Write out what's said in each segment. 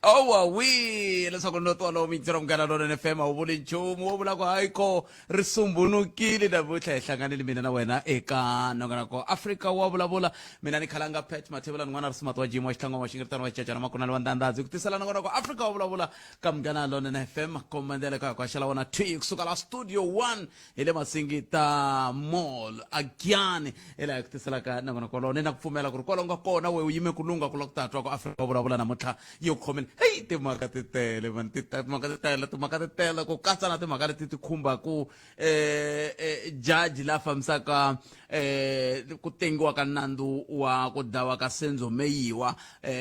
Owa wi leswaku no twa lowu mintirho Munghana Lonene FM a wu vuli nchumu wo vula ku hayiko ri sumbunukile namuntlha hi hlanganile mina na wena eka nongonoko Afrika wa vulavula. Mina ni khalanga Pat Mathebula ni n'wana ri wa Jim wa xitlangwa wa xingiritano wa xicacana makunani wa ndandadzi ku tisela nongonoko Afrika wa vulavula ka Munghana Lonene FM komandela ka ku xela wona thwi kusuka la studio 1 hi le Masingita Mall agyani hi laha hi ku tiselaka nongonoko wolowo. Ni na ku pfumela ku ri kwalaho nga kona we u yime ku lungha ku la ku ta twa ku Afrika wa vulavula namuntlha yi ku khomile. Heyi, timhaka ti tele mani, timhaka ti tele, timhaka ti tele ku katsa na timhaka leti ti khumbaku jaji la fambisaka ku tengiwa ka nandzu wa ku dlawa ka Senzo Meyiwa,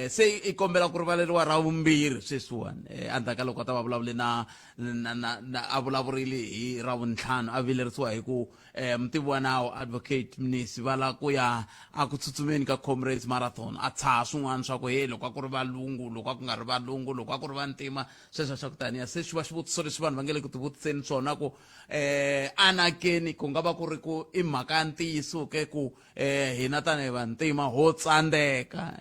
se i kombela ku rivaleriwa ra vumbirhi sweswiwani, endzhaku ka loko a ta va vulavule na na na na a vulavurile hi Ravuntlhanu, a vilerisiwa hi ku mutivi wa nawu Advocate Mnisi va la ku ya a ku tsutsumeni ka Comrades Marathon, a tshaha swin'wana swa ku he loko a ku ri valungu, loko a ku nga ri valungu, loko a ku ri vantima, sweswo swa ku taniya. Se xi va xivutiso lexi vanhu va nge le ku tivutiseni swona ku anakeni ku nga va ku ri ku i mhaka ya ntiyiso ke ku hina tanihi vantima ho tsandzeka,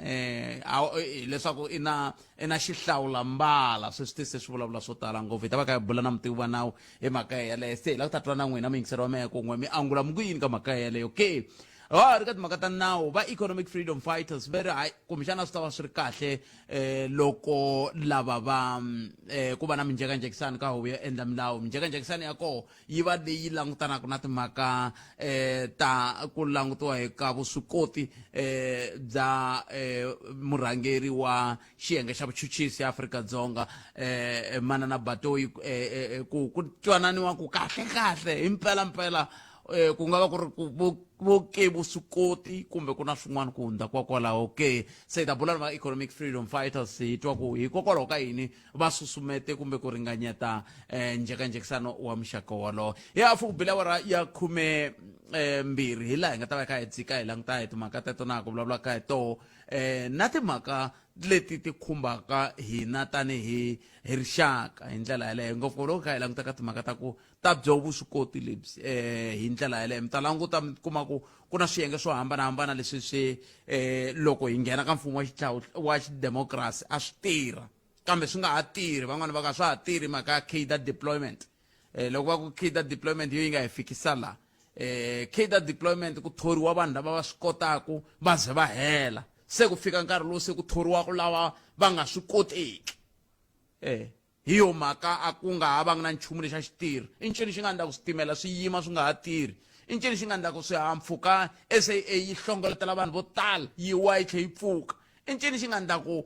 hileswaku i na i na xihlawula mbala. Sweswi ti se swi vulavula swo tala ngopfu. Hi ta va kha hi bula na mutivi wa nawu hi mhaka yeleyo. Se hi lava ku ta twa na n'wina muyingiseri wa mehe kun'we mi angula mi ku yini ka mhaka yeleyo ke? Ha ri ka timhaka ta nawu, va Economic Freedom Fighters va ri hayi, kumbexana swi ta va swi ri kahle loko lava va ku va na minjhekanjhekisano ka huvo yo endla milawu. Minjhekanjhekisano ya koho yi va leyi langutanaka na timhaka ta ku langutiwa hi ka vuswikoti bya murhangeri wa xiyenge xa vuchuchisi ya Afrika-Dzonga, Manana Batoyi, ku twananiwa ku kahle kahle hi mpela mpela ku nga va ku ri ku vo ke vuswikoti kumbe ku na swin'wana ku hundza kwakwalaho ke. Se hi ta bula na va Economic Freedom Fighters hi twa ku hikokwalaho ka yini va susumete kumbe ku ringanyeta njhekanjhekisano wa muxaka wolowo. Hi hafu ku bile awara ya khume mbirhi hi laha hi nga ta va hi kha hi dzika hi languta hi timhaka teto na ku vulavula ka hi toho, na timhaka leti ti khumbaka hina tanihi hi rixaka hi ndlela yaleyo, ngopfu loko kha hi languta ka timhaka ta ku ta byo vuswikoti lebyi hi ndlela yaleyo. Mi ta languta mi kuma ku ku na swiyenge swo hambanahambana leswi swi loko hi nghena ka mfumo wa xitlhawu wa xidemokirasi a swi tirha kambe swi nga ha tirhi. Van'wani va ka swa ha tirhi mhaka ya cadre deployment. Loko va ku cadre deployment yo yi nga hi fikisa laha, cadre deployment ku thoriwa vanhu lava va swi kotaku va ze va hela, se ku fika nkarhi lowu se ku thoriwaka lava va nga swi koteki. Hi yo mhaka a ku nga ha vangi na nchumu lexi a xi tirha. I ncini xi nga endla ku switimela swi yima swi nga ha tirhi? I ncini xi nga endla ku swihahampfhuka SAA yi hlongoletela vanhu vo tala yi wa yi tlhe yi pfuka? I ncini xi nga endla ku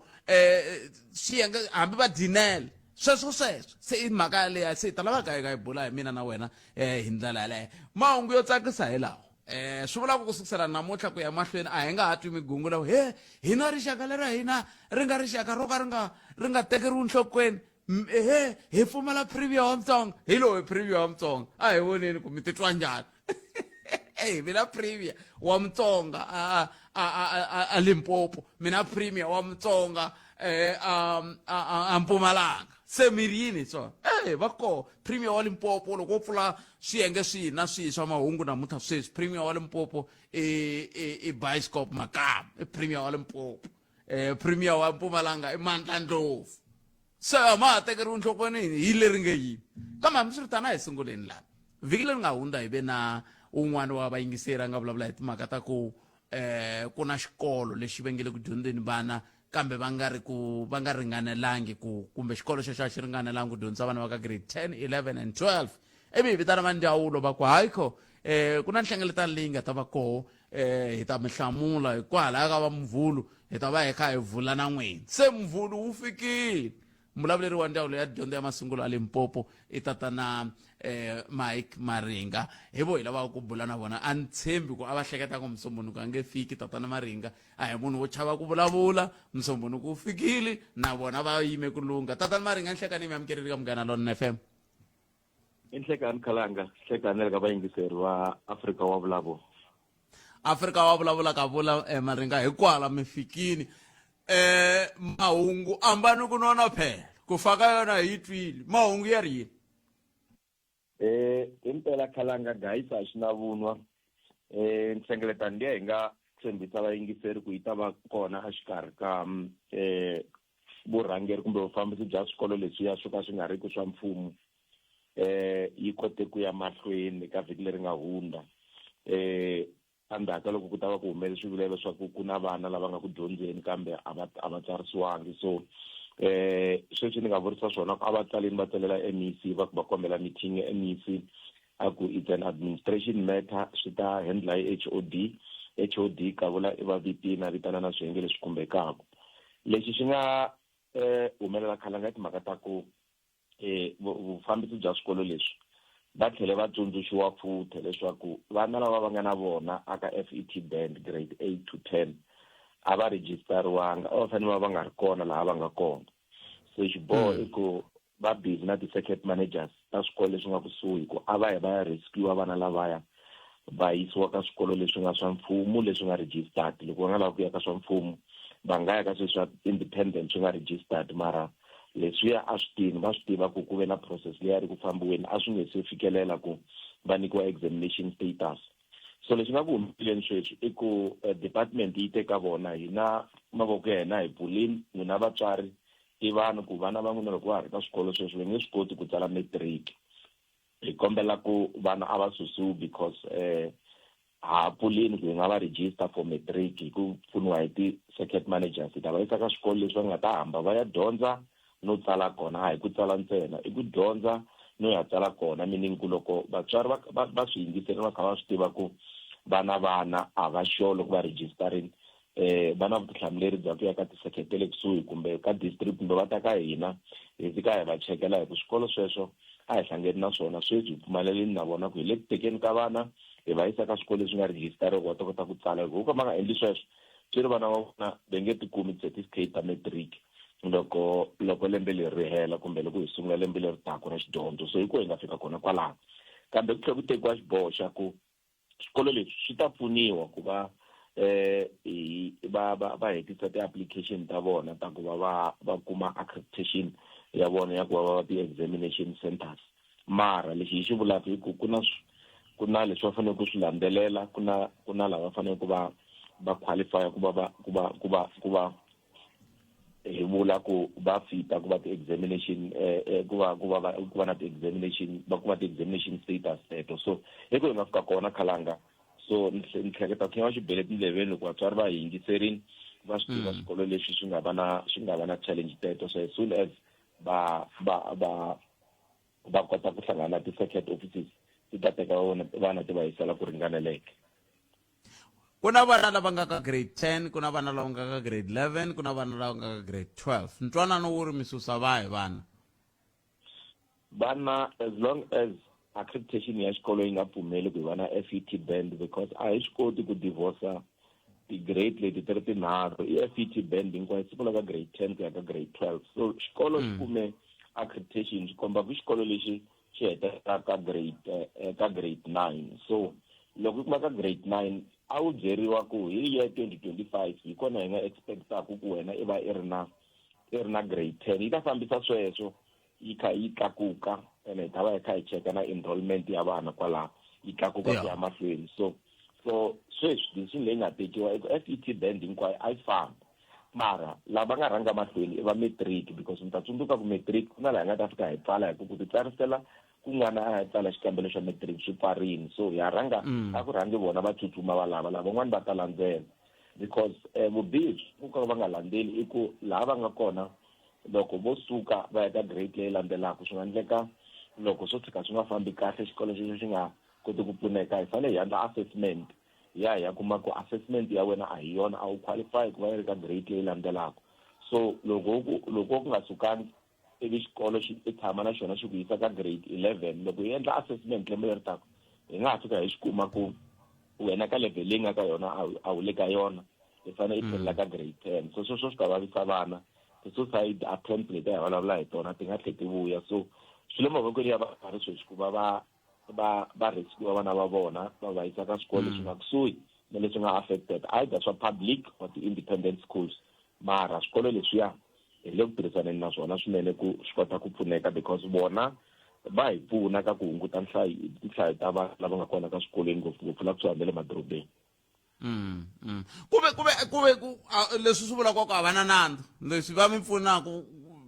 swiyenge hambi va dinele sweswo sweswo? Se i mhaka yaleyo se hi ta lava ka hi ka yi bula hi mina na wena hi ndlela yaleyo. Mahungu yo tsakisa hi lawa. Swi vula ku kusukisela namuntlha ku ya mahlweni a hi nga ha twi migungu lawa he hina rixaka lera hina ri nga rixaka ro ka ri nga ri nga tekeriwi nhlokweni, he hi pfumala premier wa Mutsonga. Hi lowu premier wa Mutsonga, a hi voneni ku mi titwa njhani. Eyi, mina premier wa Mutsonga a a a a Limpopo, mina premier wa Mutsonga a a a Mpumalanga, se mi ri yini hi swona? E va koho premier wa Limpopo loko wo pfula swiyenge swihi na swihi swa mahungu namuntlha sweswi, premier wa Limpopo i Bioscope Makam, i premier wa Limpopo. Premier wa Mpumalanga i Mandla Ndlovu. Se a ma ha tekeriwi nhlokweni hi leri nge yini. Kambe hambiswiritano a hi sunguleni laha. Vhiki leri nga hundza hi ve na un'wana wa vayingiseri a nga vulavula hi timhaka ta ku ku na xikolo lexi va nge le ku dyondzeni vana kambe va nga ri ku va nga ringanelangi ku kumbe xikolo xexo a xi ringanelangi ku dyondzisa vana va ka grade 10, 11 and 12. Ivi hi vitana va ndzawulo va ku hayikho, ku na nhlengeletano leyi nga ta va koho, hi ta mi hlamula hikwalaho ka va Muvhulu hi ta va hi kha hi vula na n'wina. Se Muvhulu wu fikile. Muvulavuleri wa ndzawulo ya dyondzo ya masungulo a Limpopo i tatana Mike Maringa. Hi vo hi lavaka ku bula na vona. A ni tshembi ku a va hleketa ku Musombhunuku a nge fiki. Tatana Maringa a hi munhu wo chava ku vulavula. Musombhunuku wu fikile na vona va yime ku lungha. Tatana Maringa, nhlekani mi amukerile ka Munghana Lonene FM. I nhlekani Khalanga, nhlekani na le ka vayingiseri va Afrika wa vulavula. Afrika wa vulavula ka vula Maringa hikwala mi fikini. Mahungu ambani ku nona phela ku fa ka yona hi yi twile. Mahungu ya ri yini? Himpela Khalanga guys a xi na vunwa. Nhlengeletano liya hi nga tshembisa vayingiseri ku yi ta va kona exikarhi ka vurhangeri kumbe vufambisi bya swikolo leswiya swo ka swi nga ri ki swa mfumo yi kote ku ya mahlweni ka vhiki leri nga hundza endzhaku ka loko ku ta va ku humele swivilelo swa ku ku na vana lava nga ku dyondzeni kambe a va a va tsarisiwangi. So sweswi ni nga vurisa swona ku a va tsalini va tsalela MEC va ku va kombela meeting. MEC a ku it's an administration matter, swi ta handle hi HOD. HOD kavula i va vitini a vitana na swiyenge leswi khumbekaka. Lexi xi nga humelela khalanga i timhaka ta ku vufambisi bya swikolo leswi va tlhele va tsundzuxiwa futhi leswaku vana lava va nga na vona aka FET band grade 8 to 10 a va rejistariwanga, a va fanele va va nga ri kona laha va nga kona. So xiboho i ku va busy na ti-circuit managers ta swikolo leswi nga kusuhi ku a va yi va ya rescue vana lavaya va yisiwa ka swikolo leswi nga swa mfumo leswi nga registered. Loko va nga lavi ku ya ka swa mfumo, va nga ya ka sweswi swa independent swi nga registered, mara leswiya a swi tini va swi tiva ku ku ve na process leyi a ri ku fambiweni, a swi nge se fikelela ku va nyikiwa examination status. So lexi nga ku humeleleni sweswi i ku department yi te ka vona, hina mavoko ya hina hi pfulini, n'wina vatswari tivani ku vana va n'wina loko va ha ri ka swikolo sweswi va nge swi koti ku tsala matric. Hi kombela ku vana a va susiwi because ha pfulini ku hi nga va register for matric hi ku pfuniwa hi ti-circuit managers. Hi ta va yisa ka swikolo leswi va nga ta hamba va ya dyondza no tsala kona. A hi ku tsala ntsena, i ku dyondza no ya tsala kona, meaning ku loko vatswari va swi yingisela va kha va swi tiva ku vana a va sure loko va registerini, va na vutihlamuleri bya ku ya ka ti-circuit ta le kusuhi kumbe ka district kumbe va ta ka hina hi fika hi va chekela, hi ku swikolo sweswo a hi hlangeni na swona sweswi hi pfumaleleni na vona ku hi le ku tekeni ka vana hi va yisa ka swikolo leswi nga rejistariwa ku va ta kota ku tsala. Hi ku ka va nga endli sweswo swi ri vana va vona va nge ti kumi ti-certificate ta matric loko lembe leri ri hela kumbe loko hi sungula lembe leri taka ra xidyondzo. So hi ku hi nga fika kona kwalano, kambe ku tlhela ku tekiwa xiboho xa ku swikolo leswi swi ta pfuniwa ku va hi va hetisa ti-application ta vona ta ku va va kuma accreditation ya vona ya ku va va ti-examination centers. Mara lexi hi xi vulaka i ku ku na leswi va faneleke ku swi landzelela, ku na lava faneleke ku va va qualify ku va va ku va ku va ku va hi vula ku va fita ku va ti-examination ku va na ti-examination, va kuma ti-examination status teto. So hi ku hi nga fika kona khalanga. So ni hleketa ku va xi bele tindleveni loko vatswari va hi yingiserini, va swi tiva swikolo leswi swi nga va na challenge teto. So as soon as va kota ku hlangana na ti-circuit offices, ti ta teka vona vana ti va yisela ku ringaneleke. Ku na vana lava nga ka grade 10, ku na vana lava nga ka grade 11, ku na vana lava nga ka grade 12. Ntwanano wu ri mi susa vahi vana? Vana, as long as accreditation ya xikolo yi nga pfumeli ku hi va na FET band, because a hi swi koti ku divorce ti-grade leti ti ri tinharhu. I FET band hinkwayo sungula ka grade 10 ku ya ka grade 12. So xikolo xi kume accreditation swi komba ku xikolo lexi xi hetelela ka grade 9. So loko i kuma ka grade 9, a wu byeriwa ku hi year 2025 hi kona hi nga expectaku ku wena i va i ri na grade 10. Yi ta fambisa sweswo yi kha yi tlakuka, ene hi ta va hi kha hi cheka na enrollment ya vana kwalaho yi tlakuka ku ya mahlweni. So sweswi decision leyi nga tekiwa i ku FET band hinkwayo a yi fambi, mara lava nga rhanga mahlweni i va matric, because mi ta tsundzuka ku matric ku na laha hi nga ta fika hi pfala hi ku ku titsarisela kun'wana a ya tsala xikambelo xa matric swi pfarini. So ya rhanga a ku rhangi vona va tsutsuma, va lava lavan'wani va ta landzela, because vubihi ku ka va nga landzeli i ku laha va nga kona loko vo suka va ya ka grade leyi landzelaka, swi nga endleka loko swo tshika swi nga fambi kahle, xikolo xexo xi nga koti ku pfuneka, hi fanele hi endla assessment ya kuma ku assessment ya wena a hi yona, a wu qualify ku va yi ri ka grade leyi landzelaka. So loko ku nga sukangi ivi xikolo xi i tshama na xona xi ku yisa ka grade 11, loko hi endla assessment lembe leri taka, hi nga ha fika hi xi kuma ku wena ka level leyi nga ka yona a wu le ka yona, i fanele i tlhelela ka grade 10. So sweswo swi ta vavisa vana, ti-suicide attempt leti a hi vulavula hi tona ti nga tlhe ti vuya. So swi le mavokweni ya vatswari sweswi ku va va rescue vana va vona va va yisa ka swikolo leswi nga kusuhi na leswi nga affected, either swa public or ti-independent schools. Mara swikolo leswiya hi le ku tirhisaneni na swona swinene ku swi kota ku pfuneka, because vona va hi pfuna ka ku hunguta nhlayo tinhlayo ta vanhu lava nga kona ka swikolweni, ngopfungopfu la kusuhani na le madorobeni. Mm, mm. Kuve kuve kuve ku leswi swi vulaka ku a va na nandzu leswi va mi pfunaka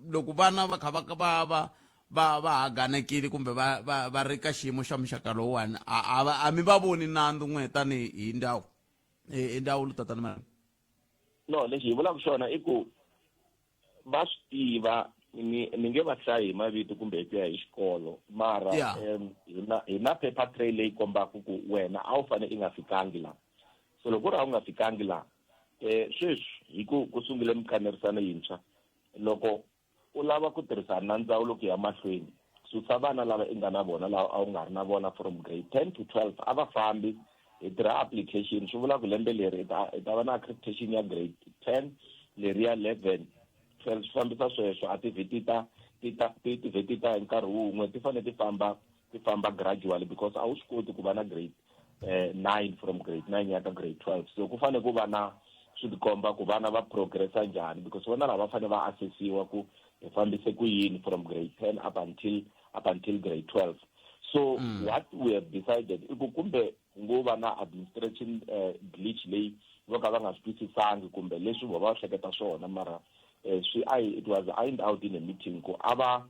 loko vana va kha va va va va va haganekile kumbe va va va ri ka xiyimo xa muxaka lowuwani a a va a mi va voni nandzu n'we tanihi hi ndhawu hi ndzawulo tatana mali no lexi hi vulaka xona i ku va swi tiva ni ni nge va hlayi hi mavito kumbe hi ku ya hi xikolo mara hi na hi na paper trail leyi kombaka ku wena a wu fanele i nga fikangi la so loko ku ri a wu nga fikangi la um sweswi hi ku ku sungule mikanerisano yintshwa loko u lava ku tirhisana na ndzawulo ku ya mahlweni susa vana lava i nga na vona lava a wu nga ri na vona from grade 10 to 12 a va fambi hi tirha application swi vula ku lembe leri hi ta hi ta va na accreditation ya grade 10 leriya 11 12 swi fambisa sweswo a ti vheti ta ti ta ti ti vheti ta hi nkarhi wun'we ti fanele ti famba ti famba gradually because a wu swi koti ku va na grade 9 from grade 9 ya ka grade 12 so ku fanele ku va na swi tikomba ku vana va progressa njhani because vana lava va fanele va assessiwa ku hi fambise ku yini from grade 10 up until grade 12 so what we have decided i ku kumbe ku ngo va na administration glitch leyi vo ka va nga swi twisisangi kumbe leswi vo va hleketa swona mara swi it was ironed out in a meeting ku a va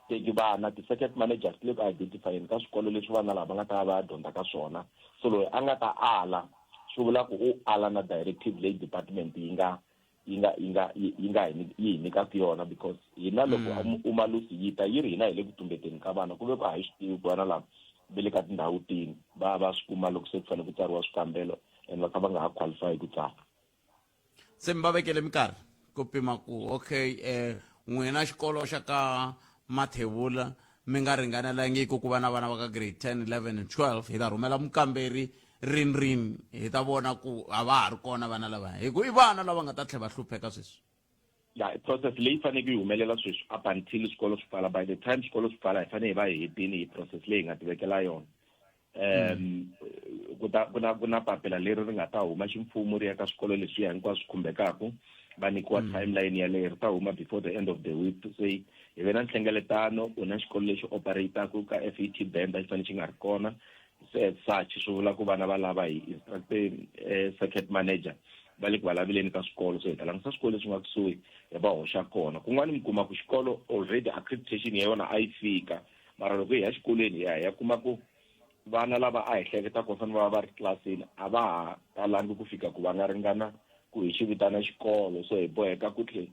teki vana ti-circuit managers ti le ku identifyeni ka swikolo leswi vana lava va nga ta va ya dyondza ka swona so loyi a nga ta ala swi vula ku u ala na directive leyi department yi nga yi nga yi nga yi nga hi yi hi nyikaka yona because hina loko umalusi yi ta yi ri hina hi le ku tumbeteni ka vana ku ve ku a hi swi tivi ku vana lava va le ka tindhawu tini va va swi kuma loko se ku fanele ku tsariwa swikambelo and va kha va nga ha qualify ku tsala se mi va vekele minkarhi ku pima ku okay n'wina xikolo xa ka mathebula mi nga ringanelangiki ku va na vana va ka grade 10 11 and 12 hi ta rhumela mukamberi rini rini hi ta vona ku a va ha ri kona vana lava hi ku i vana lava nga ta tlhela va hlupheka sweswi. Ya process leyi faneke yi humelela sweswi up until swikolo swi pfala by the time swikolo swi pfala hi fanele hi va hi hetini hi process leyi hi nga tivekela yona ku ta ku na ku na papila leri ri nga ta huma ximfumo ri ya ka swikolo leswiya hinkwaswo khumbekaku va nyikiwa timeline yaleyo ri ta huma before the end of the week to say hi ve na nhlengeletano u na xikolo lexi operate-aku ka F_E_T band a xi fanele xi nga ri kona se as such swi vula ku vana va lava hi instructe circuit manager va le ku va laveleni ka swikolo so hi ta langutisa swikolo leswi nga kusuhi hi va hoxa kona kun'wani mi kuma ku xikolo already accreditation ya yona a yi fika mara loko hi ya xikolweni hi ya hi ya kuma ku vana lava a hi hleketa ku va fanele va va va ri tlilasini a va ha talangi ku fika ku va nga ringana ku hi xi vitana xikolo so hi boheka ku tlhe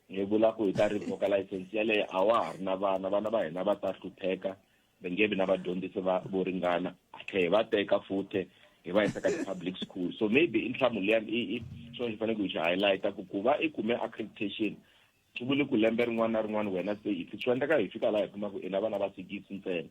hi vula ku hi ta revoka license yaleyo a wa ha ri na vana vana va hina va ta hlupheka va nge vi na vadyondzisi va vo ringana tlhe hi va teka futhe hi va yisa ka ti-public school so maybe i nhlamulo liya i i swona xi fanele ku hi xi highlighta ku ku va i kume accreditation swi vuli ku lembe rin'wana na rin'wana wena se hi swi endleka hi fika laha hi kuma ku i na vana va sikisi ntsena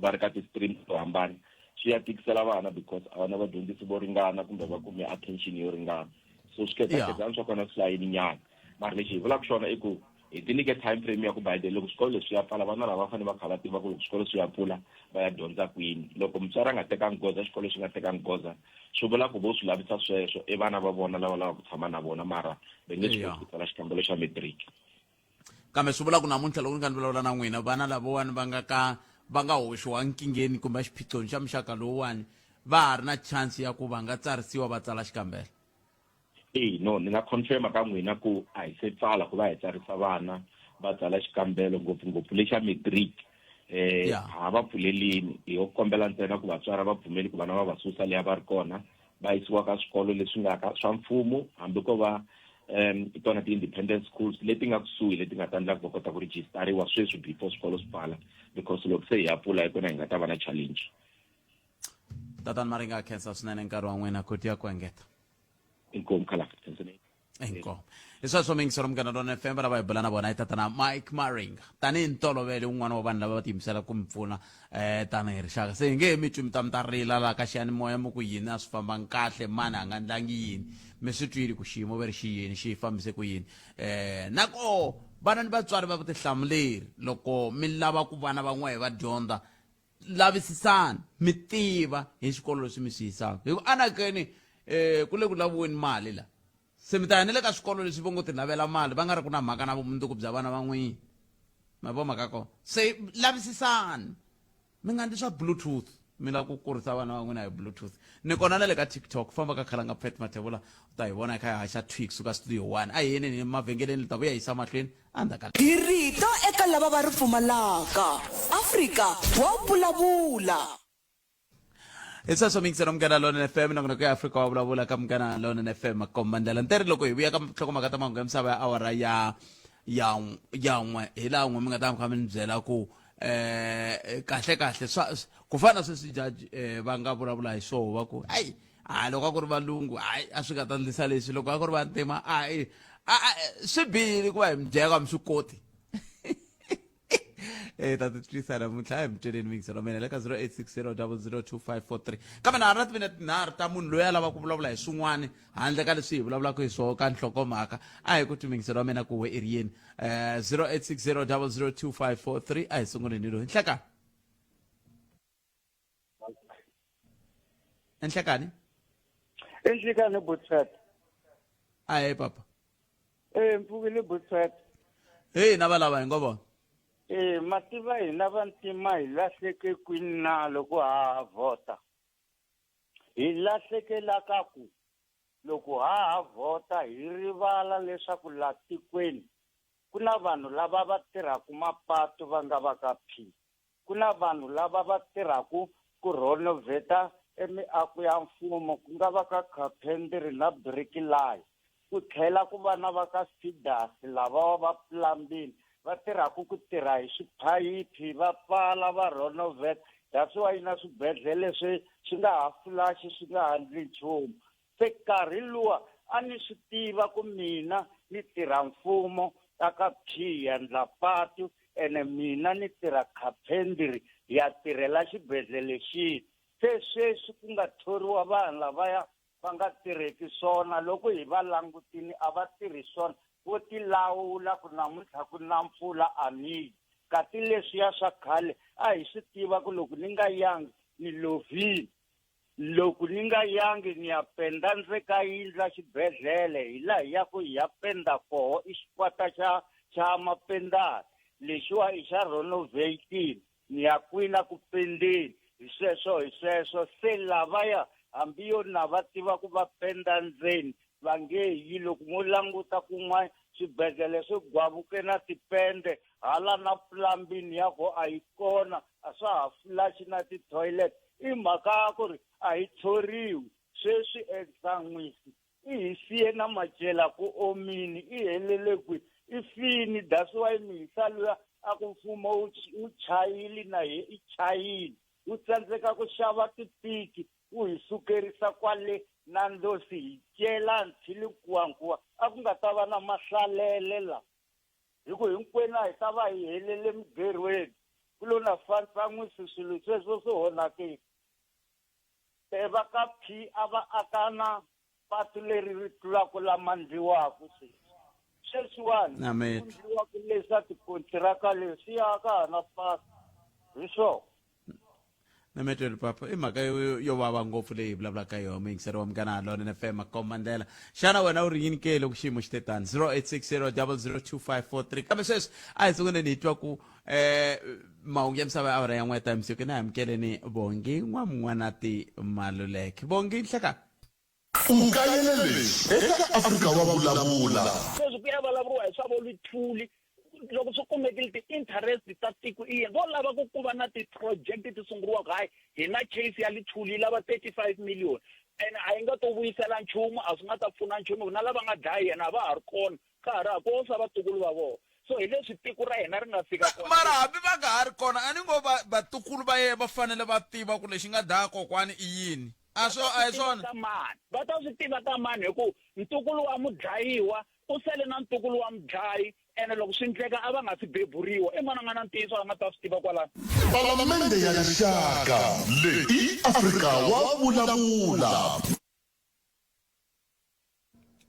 va ri ka ti-stream to hambana swi ya tikisela vana because a va na vadyondzisi vo ringana kumbe va kume attention yo ringana so swikhedzakhedzani swa kona swi layini nyana mara lexi hi vulaka xona i ku hi ti nyike time frame ya ku by the loko swikolo leswi ya pfala vana lava va fanele va kha va tiva ku loko swikolo swi ya pfula va ya dyondza kwini loko mutswari a nga tekangi goza xikolo xi nga tekangi goza swi vula ku vo swi lavisa sweswo i vana va vona lava lavaka ku tshama na vona mara va nge swi koti ku tsala xikambelo xa matric kambe swi vula ku namuntlha loko ni kha ni vulavula na n'wina vana lavawani va nga ka va nga hoxiwa nkingheni kumbe xiphiqoni xa muxaka lowuwani va ha ri na chance ya ku va nga tsarisiwa va tsala xikambelo. Eya no ni nga confirm ka n'wina ku a hi se pfala ku va hi tsarisa vana va tsala xikambelo ngopfungopfu lexa matric ha va pfulelini hi yo kombela ntsena ku vatswari va pfumeli ku vana va va susa leya va ri kona va yisiwa ka swikolo leswi nga ka swa mfumo hambi ko va tona ti-independent schools leti nga kusuhi leti nga ta endla ku va kota ku rejistariwa sweswi before swikolo swi pfala because loko se hi ya pfula hi kona hi nga ta va na challenge. Tatana Maringa khensa swinene nkarhi wa n'wina ku tiya ku engeta. Inkomu khalanga. Inkomu. Hi sweswo miyingiselo Munghana Lonene FM lava hi bula na vona i tatana Mike Maringa. Tanihi ntolovelo un'wana wa vanhu lava va tiyimisela ku mi pfuna tanihi rixaka. Se hi nge he mi twi mi ta mi ta rila laha ka xiyanimoya mi ku yini a swi fambangi kahle mani a nga ndlangi yini. Mi swi twile ku xiyimo ve ri xi yini xi fambise ku yini. Na koho vana ni vatswari va vutihlamuleri loko mi lava ku vana va n'wehe va dyondza lavisisani mi tiva hi xikolo leswi mi swi yisaka hi ku anakeni ku le ku laviweni mali la se mi ta ya ni le ka swikolo leswi vo ngo ti lavela mali va nga ri ku na mhaka na vumundzuku bya vana va n'wina ma vo mhaka kona se lavisisani mi nga ndli swa bluetooth. Mi lava ku kurisa vana va n'wina hi Bluetooth. Ni kona na le ka TikTok, famba ka Khalanga Pat Mathebula u ta hi vona hi kha hi haxa thwi kusuka studio 1. A hi yeneni emavhengeleni, ni ta vuya hi yisa mahlweni endzhaku ka. Hi rito eka lava va ri pfumalaka. Afrika wa vulavula. Hi sweswo mingiselo Munghana Lonene FM, nongonoko ya Afrika wa vulavula ka Munghana Lonene FM. Makomba ndlela nteri loko hi vuya ka nhlokomhaka ta mahungu ya misava ya awara ya ya ya n'we, hi laha n'we mi nga ta kha mi ni byela ku kahle kahle swa ku fana na sweswi judge va nga vulavula hi swoho va ku ayi a loko a ku ri valungu hayi a swi nga ta ndlisa leswi, loko a ku ri vantima a swi bihile ku va hi mi byeka mi swi koti. Ta titwisa namuntlha a hi mi tweleni mingiselo mina le ka 0860 002543, kambe na ha ri na timinete tinharhu ta munhu loyi a lavaka ku vulavula hi swin'wana handle ka leswi hi vulavulaka hi swoho ka nhlokomhaka. A hi ku twi mingiselo wa mina ku we i ri yini. 0860 002543. A hi sunguleni loyi. Nhlekani, enhlekani. Enhlekani Botsfet. Ahe papa. Mpfukile Botsfet. Hey, na valava hi ngo vona. Mativa hina vantima hi lahleke kwini na loko ha ha vhota? Hi lahlekela ka ku loko ha ha vhota hi rivala leswaku la tikweni ku na vanhu lava va tirhaka mapatu va nga va ka P. Ku na vanhu lava va tirhaka ku rhonovheta emiako ya mfumo, ku nga va ka carpentry na bricklaying. Ku tlhela ku va na va ka feeders lavawa va plumbing va tirhaka ku tirha hi swiphayiphi, va pfala, va rhonovheta. That's why na swibedhlele swi swi nga ha flush, swi nga ha ndli nchumu. Se nkarhi luwa a ni swi tiva ku mina ni tirha mfumo ta ka P ya ndla patu, ene mina ni tirha carpentry ya tirhela xibedhlele xihi. Se sweswi ku nga thoriwa vanhu lavaya va nga tirheki swona, loko hi va langutini a va tirhi swona, vo tilawula ku namuntlha ku na mpfula a ni yi. Kasi leswiya swa khale a hi swi tiva ku loko ni nga yangi ni lovile, loko ni nga yangi ni ya penda ndze ka yindlu ya xibedhlele, hi laha hi yaku hi ya penda koho i xikwata xa xa mapendani, lexiwa i xa renovating, ni ya kwina ku pendeni, hi sweswo hi sweswo. Se lavaya hambi yo na va tiva ku va penda ndzeni va nge yi. Loko mo languta kun'wana swibedhlele swi gwavuke na tipende hala na plumbing ya ko a yi kona, a swa ha flush na ti-toilet. I mhaka ya ku ri a hi thoriwi. Sweswi exan'wisi i hi siye na macela ku omini, i helele kwi, i fini. That's why mihisa luya a ku mfumo wu chayile na hi i chayile, wu tsandzeka ku xava tipiki, wu hi sukerisa kwale na ndlosi hi cela ntshili nkuwankuwa. A ku nga ta va na mahlalele la, hi ku hinkwenu a hi ta va hi helele migerhweni. Ku lo na fantsan'wisi swilo sweswo swi onhakile. Va ka P a va aka na patu leri ri tlulaka lama ndliwaka sweswi. Sweswiwani ku ndliwaka leswa tikontiraka leswiya ka ha na patu hi swona. Nametweli papa, i mhaka yo vava ngopfu leyi hi vulavulaka yona. Muyingiseri wa Munghana Lonene FM, makomba ndlela, xana wena u ri yini ke loko xiyimo xi te tani? 0860 002543. Kambe sweswi a hi sunguleni hi twa ku mahungu ya misava ya awara ya n'we ta misiku. Na amukeleni Bongi N'wamun'wanati Maluleke. Bongi, nhlekani. U kayele leswi eka Afrika wa Vulavula. Sweswi ku ya vulavuriwa hi swa vo Luthuli, loko swi kumekile ti-interest ta tiko i yini? Vo lava ku ku va na ti-project ti sunguriwaka, hayi hi na case ya Luthuli yi lava 35 million ene a yi nga to vuyisela nchumu, a swi nga ta pfuna nchumu, na lava nga dlaya yena a va ha ri kona, ka ha ri ha ko sa vatukulu va vona. So hi leswi tiko ra hina ri nga fika kona. Mara hambi va nga ha ri kona, a ni ngo va vatukulu va yena va fanele va tiva ku lexi nga dlaya kokwani i yini. A swo a hi swona. Ka mani? Va ta swi tiva ka mani? Hi ku ntukulu wa mudlayiwa u sele na ntukulu wa mudlayi, ene loko swi ndleka a va nga si beburiwa. I mani a nga na ntiyiso a nga ta swi tiva kwalano? Palamende ya Rixaka, leyi i Afrika wa Vulavula.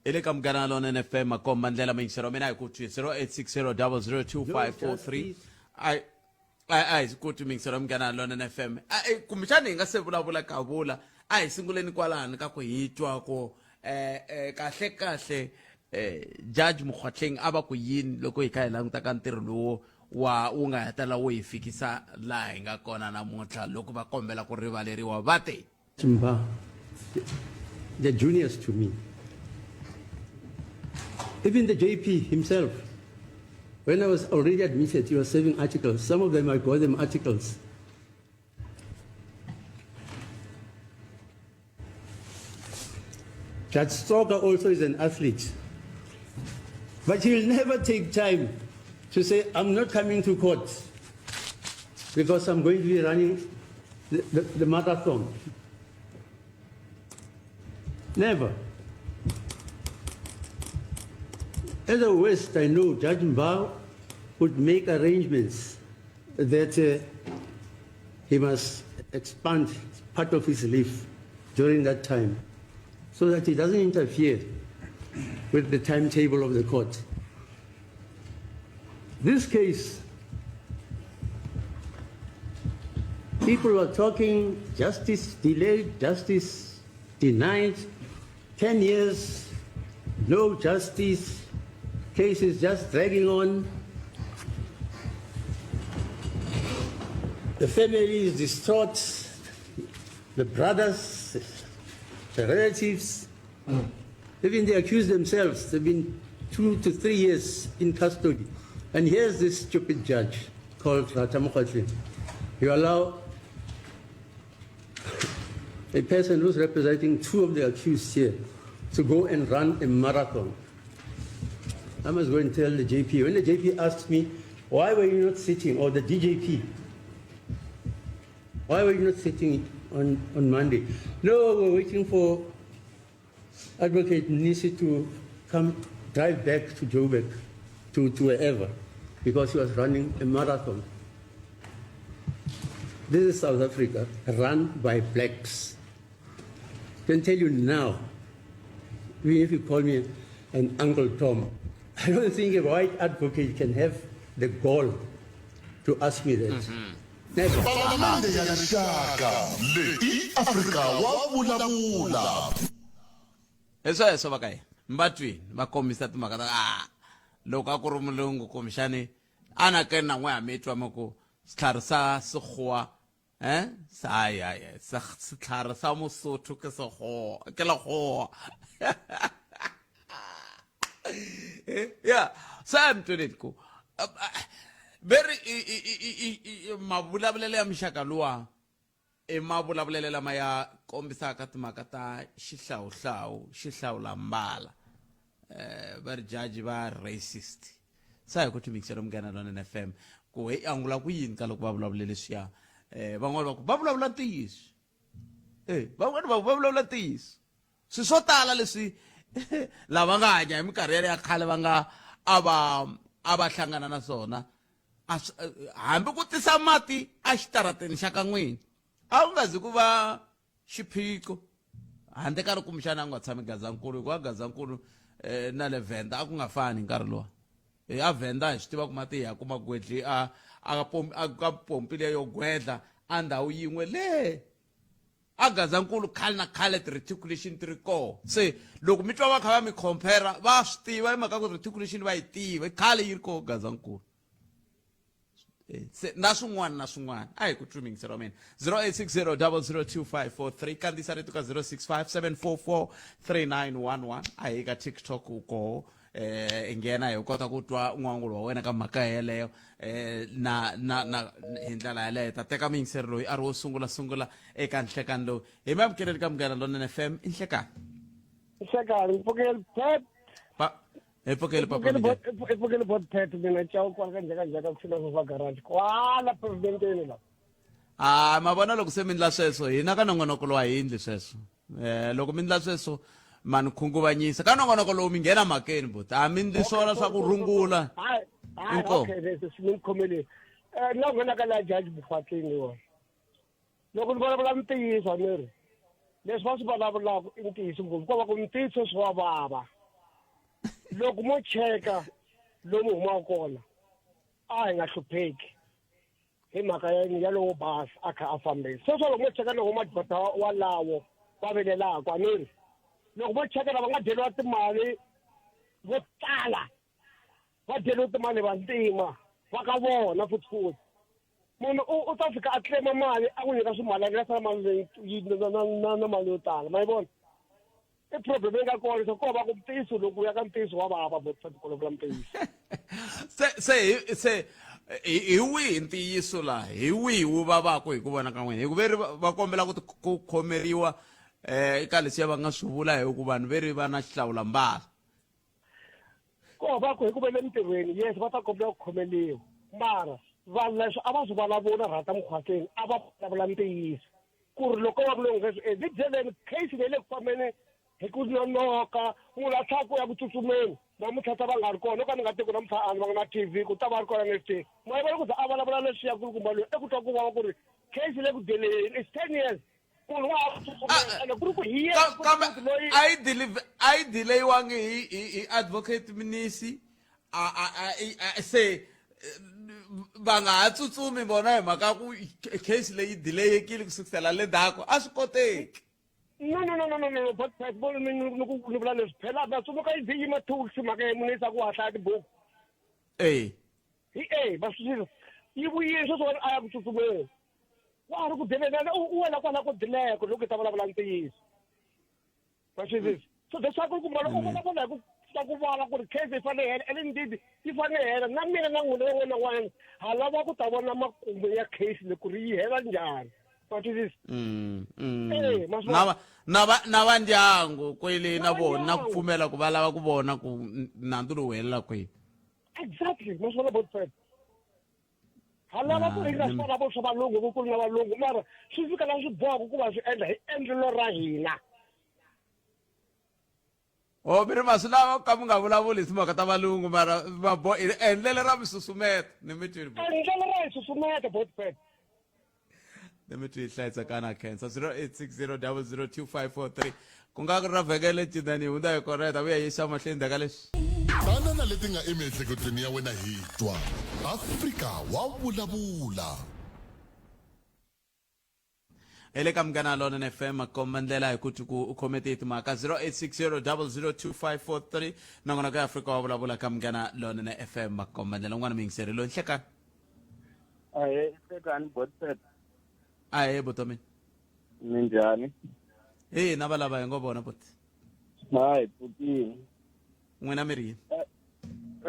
Hi le ka Munghana Lonene FM, makomba ndlela muyingiseri wa mina hi ku twi 0860 002543. A a hi ku twi muyingiseri wa Munghana Lonene FM. Kumbexani hi nga se vulavula kavula, a hi sunguleni kwalani ka ku hi twa ku kahle kahle judge Mokgoatlheng a va ku yini loko hi kha hi languta ka ntirho lowo. wa wu nga hetelela wu hi fikisa laha hi nga kona namuntlha loko va kombela ku rivaleriwa va te Mba, they're juniors to me. Even the JP himself, when I was already admitted, he was serving articles. Some of them, I got them articles. Judge Stroker also is an athlete. But he will never take time to say, I'm not coming to court because I'm going to be running the, the, the marathon. Never. At the worst, I know Judge Mbao would make arrangements that he must expand part of his leave during that time so that he doesn't interfere with the timetable of the court. This case, people are talking justice delayed, justice denied, 10 years, no justice, cases just dragging on. The family is distraught, the brothers, the relatives, even the accused themselves, they've been 2 to 3 years in custody. And here's this stupid judge called Ratha Mokgoatlheng. You allow a person who's representing 2 of the accused here to go and run a marathon. I must go and tell the JP. When the JP asks me, why were you not sitting, or the DJP, why were you not sitting on Monday? No, we're waiting for Advocate Mnisi to come drive back to Joburg, to wherever, because he was running a marathon. This is South Africa, run by blacks. I can tell you now, even if you call me an Uncle Tom, I don't think a white advocate can have the gall to ask me that. Never. Palamende ya Rixaka leyi i Afrika wa vulavula. Hi sweswo va ka yena mbatwini va kombisa timhaka ta a loko a ku ri mulungu kumbexani a na ke na n'we ha mi twa mi ku setlhare sa sekgowa eh hayi hayi setlhare sa mosotho ke sekgowa ke lekgowa ya se a mi tweleni ku ve ri mavulavulelo ya muxaka luwa i mavulavulelo lama ya kombisaka timhaka ta xihlawuhlawu xihlawulambala va ri jaji va racist sa hi ku timikisela Munghana Lonene FM ku hi angula ku yini ka loko va vulavule leswiya van'wani va ku va vulavula ntiyiso van'wani va ku va vulavula ntiyiso swilo swo tala leswi lava nga hanya hi minkarhi yale ya khale va nga a va a va hlangana na swona a hambi ku tisa mati exitarateni xa ka n'wina a ku nga zi ku va xiphiqo handle ka ri kumbexana a ku nga tshami Gazankulu hikuva Gazankulu na le Venda a ku nga fani hi nkarhi luwa a Venda hi swi tiva ku mati hi ya kuma gwedli a a a pompi leyo yo gwedla a ndhawu yin'we le a Gazankulu khale na khale ti-reticulation ti ri koho se loko mi twa va kha va mi compare va swi tiva hi mhaka ku reticulation va yi tiva i khale yi ri koho Gazankulu se na swin'wana na swin'wana a hi ku twi mingiselo wa mina 0860 002543 kandziyisa rito ka 065 744 3911 a hi ka TikTok u koho i nghena hi kota ku twa n'wangulo wa wena ka mhaka yeleyo na na na hi ndlela yeleyo ta teka muyingiseri loyi a ri wo sungula sungula eka nhlekani lowu hi mi amukeleli ka Munghana Lonene FM i nhlekani. Nhlekani mpfukeli pet. Pa hi pfukeli papa Pfukeli bot i pfukeli bot pet mina cawu kwala ka njhaka njhaka ku fika sofa garage kwala pavementeni la. A ma vona loko se mi ndla sweswo hina ka nongonoko lowa hi endli sweswo loko mi ndla sweswo ma ni khunguvanyisa ka nongonoko lowu mi nghena mhakeni buti a mi ndli swona swa ku rungula. Hayi hayi. Inkomu. Okay, leswi swi mi khomeleni na nghena ka la judge Mokgoatlheng wona loko ni vulavula ntiyiso ni ri leswi va swi vulavulaka i ntiyiso ngopfu ko va ku ntiyiso swi wa vava loko mo cheka lomu humaka kona a hi nga hlupheki hi mhaka ya ya lowo basa a kha a fambisa sweswo loko mo cheka loko madoda walawo va vilelaka a ni ri loko mo cheka lava nga dyeriwa timali vo tala va dyeriwe timali vantima. Va ka vona futhi futhi. Munhu u u ta fika a claim mali a ku nyika swimalana ya sala mali leyi yi na na na na mali yo tala ma yi vona i problem leyi nga kona leswaku ko va ku ntiyiso loko u ya ka ntiyiso wa vava but ku vulavula ntiyiso se se hi se hi hi wihi ntiyiso laha hi wihi wu vavaka hi ku vona ka n'wina hi ku ve ri va kombela ku ku khomeriwa eh eka leswiya va nga swi vula hi ku vanhu ve ri va na xihlawula mbala ko va ku hi ku ve le mintirhweni yes va ta kombela ku khomeliwa mara vanhu leswi a va swi vulavula rhata mukhwateni a va vulavula ntiyiso ku ri loko va vulongo leswi e ni byeleni case leyi le ku fambeni hi ku nonoka munhu a tlhela ku ya ku tsutsumeni namuntlha ta va nga ri kona no ka ni nga tiku namuntlha a ni va nga na tv ku ta va ri kona next day ma yi vona ku za a vulavula leswiya ku ri kumba loyi i ku twa ku vava ku ri case le ku deleyeni is 10 years munhu wa ha ku tsutsumeni ene ku ri ku hi yena kambe loyi a yi deliver a yi delayiwangi hi hi hi advocate minisi a a a se va nga ha tsutsumi vona hi mhaka ku case leyi delayekile ku sukisela le ndzhaku a swi koteki no no no no no no but but bo ni ni ku ni vula leswi phela va tsundzuka yi yima 2 weeks mhaka ya munhu ku hatla tibuku eh hi eh va swi yi vuyile sweswo a ya ku tsutsumeni wa ha ri ku delelana u wela kwala ku dileko loko i ta vulavula ntiyiso va swi twisisa so leswaku ku loko u vulavula hi ku twa ku vava ku ri case yi fanele yi hela and indeed yi fanele yi hela na mina na n'wina un'wana na un'wana ha lava ku ta vona makumu ya case leyi ku ri yi hela njhani va twisisa Eh, ma swi na vona? va na va na va ndyangu kwele na Na va vona na ku ndyangu. pfumela ku va lava ku vona ku nandzu lowu helela kwihi exactly ma swi vona both sides ha lava ku ri nga swi valavo swa valungu ku ku ri na valungu mara swi fika la swi bohaka ku va swi endla hi endlelo ra hina o mi ri ma swi lava ku ka mi nga vulavuli hi timhaka ta valungu mara va bo endlelo ra mi susumeta ni mi twile endlelo ra hi susumeta botfed ni mi twi hlayisa kana khensa 0860 002543 ku nga ri ra vhekele cinani hi hundza hi kona hi ta vuya yisa mahlweni ndzhaku ka leswi Tana na leti nga emiehleketweni ya wena hi twa. Afrika wa vulavula. hi le ka munghana lonene fm komba ndlela hi ku ku u khome tihi timhaka 0860002543 nongonoko ya afrika wa vulavula ka munghana lonene fm komba ndlela un'wana muyingiseri loyi nhlekani Ahee, nhlekani botset ahee butomi minjhani hi na valava hi ngo vona buti hayi pfukile n'wina mi ri yini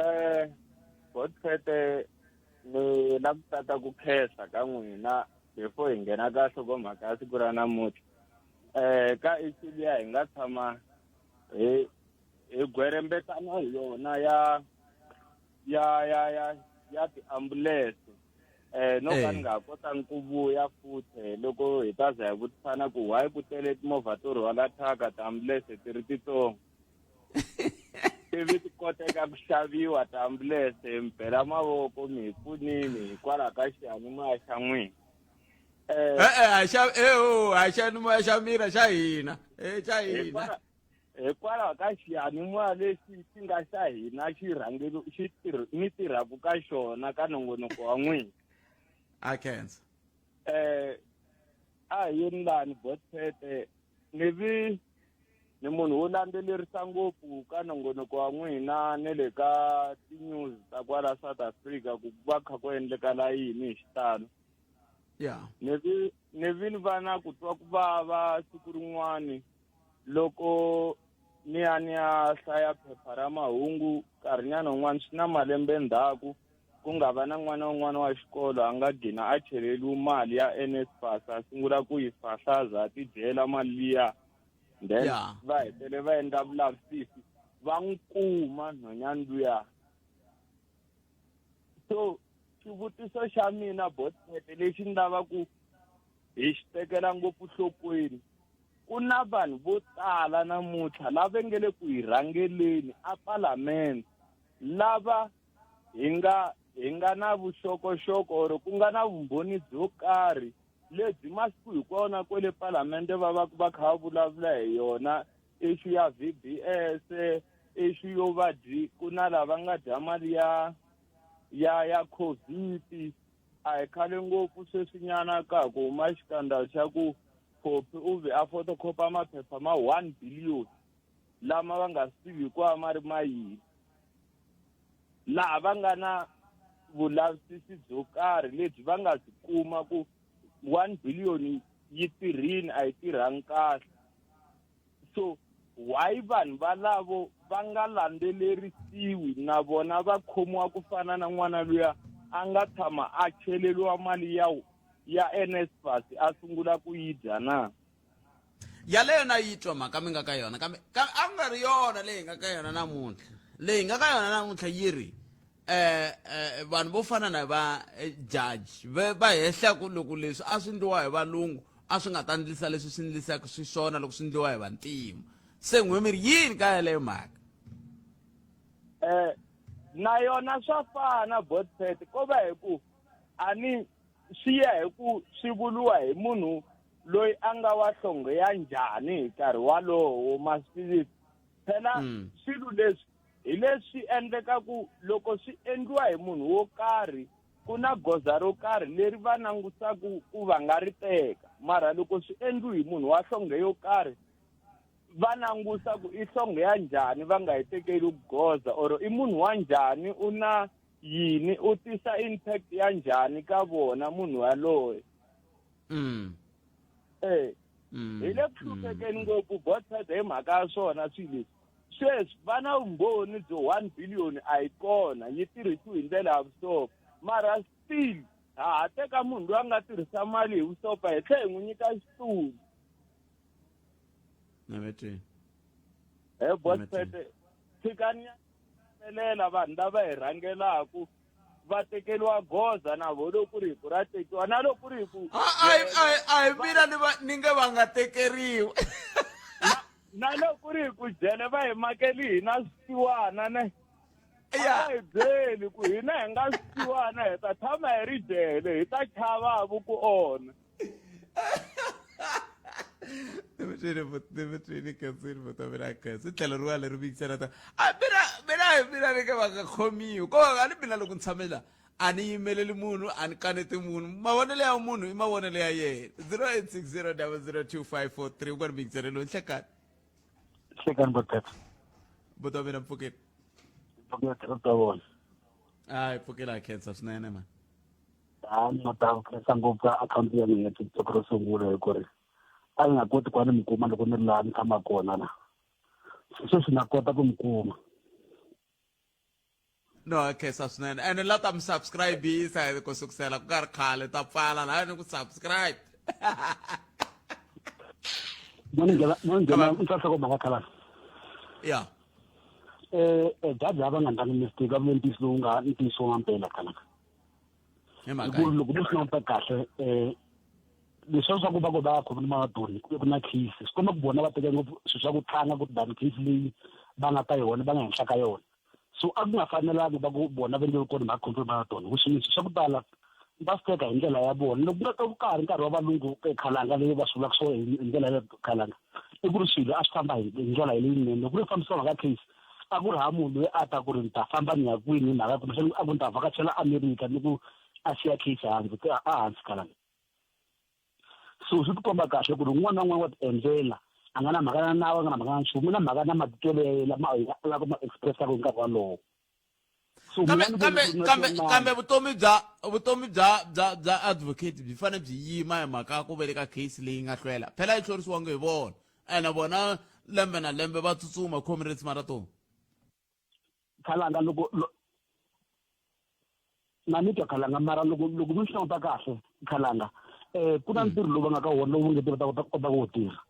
eh botset ni la ku tata ku khensa ka n'wina before hi nghena ka nhlokomhaka ya siku ra namuntlha eh ka issue liya hi nga tshama hi hi gwerembetana hi yona ya ya ya ya ya tiambulense eh no ka ni nga ha kotangi ku vuya futhi loko hi ta za hi vutisana ku why ku tele timovha to rhwala thyaka tiambulense ti ri titsongo ivi ti koteka ku xaviwa tiambulense mi bela mavoko mi hi pfunini hikwalaho ka xiyanimoya xa n'wina eh eh a xa eh oh a xiyanimoya xa mina xa hina eh xa hina Hikwalaho ka xiyanimoya lexi xi nga xa hina xi rhangelu xi tirh mi tirhaku ka xona ka nongonoko wa n'wina. A khensa. Eh a hi yeni lani Botpete ni vi ni munhu wo landzelerisa ngopfu ka nongonoko wa n'wina ne le ka ti-news ta kwala South Africa ku va kha ku endlekala yini hi xitalo. Yeah. Ni vi ni vi ni va na ku twa ku vava siku rin'wani loko ni ya ni ya hlaya phepha ra mahungu nkarhinyana wun'wana swi na malembe ndzhaku ku nga va na n'wana wun'wana wa xikolo a nga gina a cheleriwe mali ya NSFAS a sungula ku yi fahlaza a tidyela mali liya then va hetele va endla vulavisisi va n'wi kuma nhwanyana luya so xivutiso xa mina botete lexi ni lava ku hi xi tekela ngopfu nhlokweni ku na vanhu vo tala namuntlha lava nge le ku hi rhangeleni a palamende lava hi nga hi nga na vuxokoxoko or ku nga na vumbhoni byo karhi lebyi masiku hinkwawo kwele palamende va va va kha va vulavula hi yona issue ya VBS issue yo va dyi ku na lava nga dya mali ya ya ya COVID a hi khale ngopfu sweswinyana ka ha ku huma xikandza xa ku Phophi u ve a photocopy maphepha ma 1 billion lama va nga swi tivi ku ma ri ma yini laha va nga na vulavisisi byo karhi lebyi va nga byi kuma ku 1 billion yi tirhini a yi tirhangi kahle so why vanhu valavo va nga landzelerisiwi na vona va khomiwa ku fana na n'wana luya a nga tshama a cheleriwa mali ya ya NSFAS a sungula ku yi dya na yaleyo na yi twa mhaka mi nga ka yona kambe kambe a ku nga ri yona leyi nga ka yona namuntlha leyi nga ka yona namuntlha yi ri eh eh vanhu vo fana na va eh, judge va va hehla ku loko leswi a swi ndliwa hi valungu a swi nga ta ndlisa leswi swi ndlisaka swiswona loko swi ndliwa hi vantima se n'we mi ri yini ka yaleyo mhaka eh na yona swa fana botpet ko va hi ku a ni swi ya hi ku swi vuriwa hi munhu loyi a nga wa hlonge ya njhani hi nkarhi walowo masipilisi phela mm. swilo leswi hi leswi endlekaku loko swi endliwa hi munhu wo karhi ku na goza ro karhi leri va langusaku ku va nga ri teka mara loko swi endliwi hi munhu wa hlonge yo karhi va langusa ku i hlonge ya njhani va nga yi tekeli goza or i munhu wa njhani u na yini u tisa impact ya njhani ka vona munhu yaloye mm. eh mm. hi le ku hluphekeni mm. ngopfu botshead hi mhaka ya swona swilo leswi sweswi va na vumbhoni byo 1 billion a yi kona yi tirhisiwe hi ndlela ya vusopfa mara still ha ha teka munhu loyi a nga tirhisa mali hi vusopfa hi tlhela hi n'wi nyika xitulu he botshead tshikani ya vanhu lava hi rhangelaku va tekeriwa goza na vo loko ku ri hi ku ra tekiwa na loko ku ri hi ku a hi mina ni va ni nge va nga tekeriwi na loko ku ri hi ku jele va hi makeli hina swisiwana ne a va hi byeli ku hina hi nga swisiwana hi ta tshama hi ri jele hi ta chava vu ku onha Nimitweni khensini vutomi mina khensi tlhelo rin'wana leri vuyisela ta a mina mina hi mina ni nge va nga khomiwi ko a ni mina loko ni tshame la a ni yimeleli munhu a ni kaneti munhu mavonelo ya munhu i mavonelo ya yena 0860 002543 u nga ni muyingiseri loyi nhlekani Hlekani botata. buti mina mpfukeni Mpfukeni ta vona. hayi pfukela khensa swinene man A ni nga ta khensa ngopfu ka akhawunti ya mina ya TikTok ro sungula hi ku ri a ni nga koti ku va ni mi kuma loko ni ri laha ni tshamaka kona la. Sweswi na kota ku mi kuma. No khensa swinene ene la ta mi subscribe-isa ku sukusela ku nga ri khale ta pfala laha ni ku subscribe. Mo ni nghena mo ni nghena ni twa nhlokomhaka khalanga. Ya. Eh jaji a va nga ndlangi mistake a vule ntiyiso lowu nga ntiyiso wa mpela khalanga. Hi mhaka Ku loko mo swi languta kahle eh leswiya swa ku va ku va khomile mawadoni ku ku na case swi komba ku vona va teka ngopfu swilo swa ku tlanga ku than case leyi va nga ka yona va nga henhla ka yona so a ku nga fanelangi va ku vona va nge kona mhaka khomile mawadoni which means swa ku tala va swi teka hi ndlela ya vona loko ku nga ka ha ri nkarhi wa valungu khalanga leyi va swi vulaka swo hi ndlela ya khalanga i ku ri swilo a swi famba hi ndlela leyinene loko ku ri fambisiwa mhaka case a ku ri ha munhu loyi a ta ku ri ni ta famba ni ya kwini hi mhaka kumbexana a ku ni ta vhakachela america ni ku a siya case hansi a hansi khalanga so swi tikomba kahle ku ri un'wana na un'wana wa tiendlela a nga na mhaka na nawu a nga na mhaka na nchumu na mhaka na matitwelo ya yena lama a lava ku ma expressaka hi nkarhi walowo so kambe kambe kambe kambe vutomi bya vutomi bya bya bya advocate byi fanele byi yima hi mhaka ya ku veleka case leyi nga hlwela phela yi hlwerisiwangi hi vona ene vona lembe na lembe va tsutsuma comrades marathon khalanga loko na ni twa khalanga mara loko loko mi swi languta kahle khalanga um ku na ntirho lowu va nga ka wona lowu nge te va ta kota kota ku wu tirha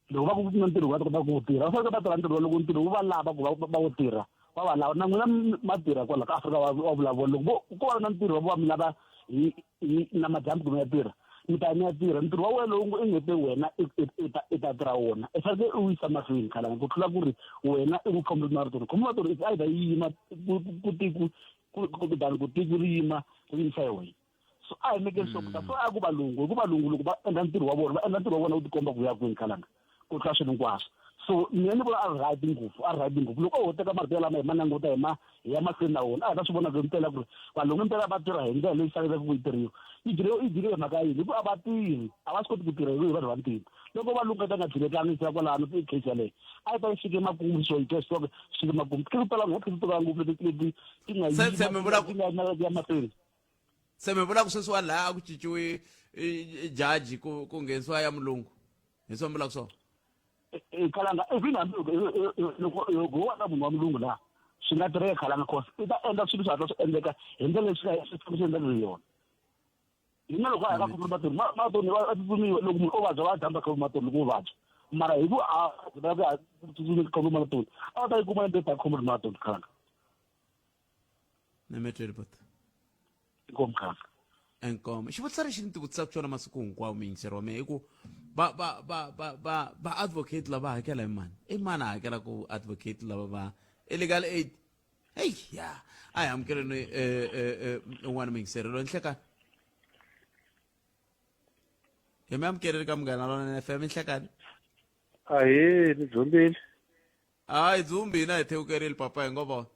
loko va ku na ntirho va ta kota ku wu tirha va fanele va tirha ntirho loko ntirho wu va lava ku va va wu tirha va va lava na n'wina ma tirha kwala ka Afrika wa wa vulavula loko vo ko va na ntirho va mi lava hi hi na madyambu kumbe ya tirha mi ta ya mi ya tirha ntirho wa wena lowu i nge te wena i ta i ta tirha wona i fanele u yisa mahlweni khalanga ku tlula ku ri wena i ku khombe marathon khombe marathon is either yi yima ku ku ku ku kutani ku tiko ri yima ri yimisa hi wena so a hi meke sure kuta so a ku valungu hi ku valungu loko va endla ntirho wa vona va endla ntirho wa vona wu tikomba ku ya kwini khalanga ku tlula swilo hinkwaswo So mina ni vula a ri right ngopfu, a ri right ngopfu. Loko o ho teka marito yalama hi ma languta hi ma hi ya mahlweni na wona, a hi ta swi vona ku himpela ku ri valungu himpela va tirha hi ndlela leyi faneleke ku yi tirhiwa. Yi dyiwe yi dyiwe hi mhaka ya yini? Hikuva a va tirhi, a va swi koti ku tirha hi vanhu va ntima. Loko valungu a ta nga dyilekangi yi fika kwalano case yaleyo, a yi ta yi fike makumu so yi twa swi fike makumu. Ti-case to tala ngopfu ti tala ngopfu leti leti ti nga Se se mi vula ku ti nga ya mahlweni. Se mi vula ku sweswiwani laya a ku cinciwi jaji ku ku nghenisiwa ya mulungu, hi swo mi vulaka swona? Khalanga even hambi loko loko wo va na munhu wa mulungu laha swi nga tirheka khalanga cause i ta endla swilo swi hatla swi endleka hi ndlela leswi nga swi swi endlaka hi yona. Hina loko a ya ka khombo matoni matoni va tsutsumiwa loko munhu o vabya va jamba khombo matoni loko o vabya mara hi ku a va ku a tsutsumi khombo matoni a va ta yi kuma into ta khombo matoni khalanga. Nemetweli bot. Inkomu khalanga. Inkomu. Xivutiso lexi ni ti vutisaka xona masiku hinkwawo muyingiseri wa mina i ku va va va va va va advocate lava hakela hi mani? I mani a hakela ku advocate lava va i legal aid? Hey ya a hi amukeleni un'wana muyingiseri loyi nhlekani. Hi mi amukeleni ka Munghana Lonene FM nhlekani. Ahee, ni dzumbile. Hayi dzumbi hina hi thewukerile papa hi ngo vona.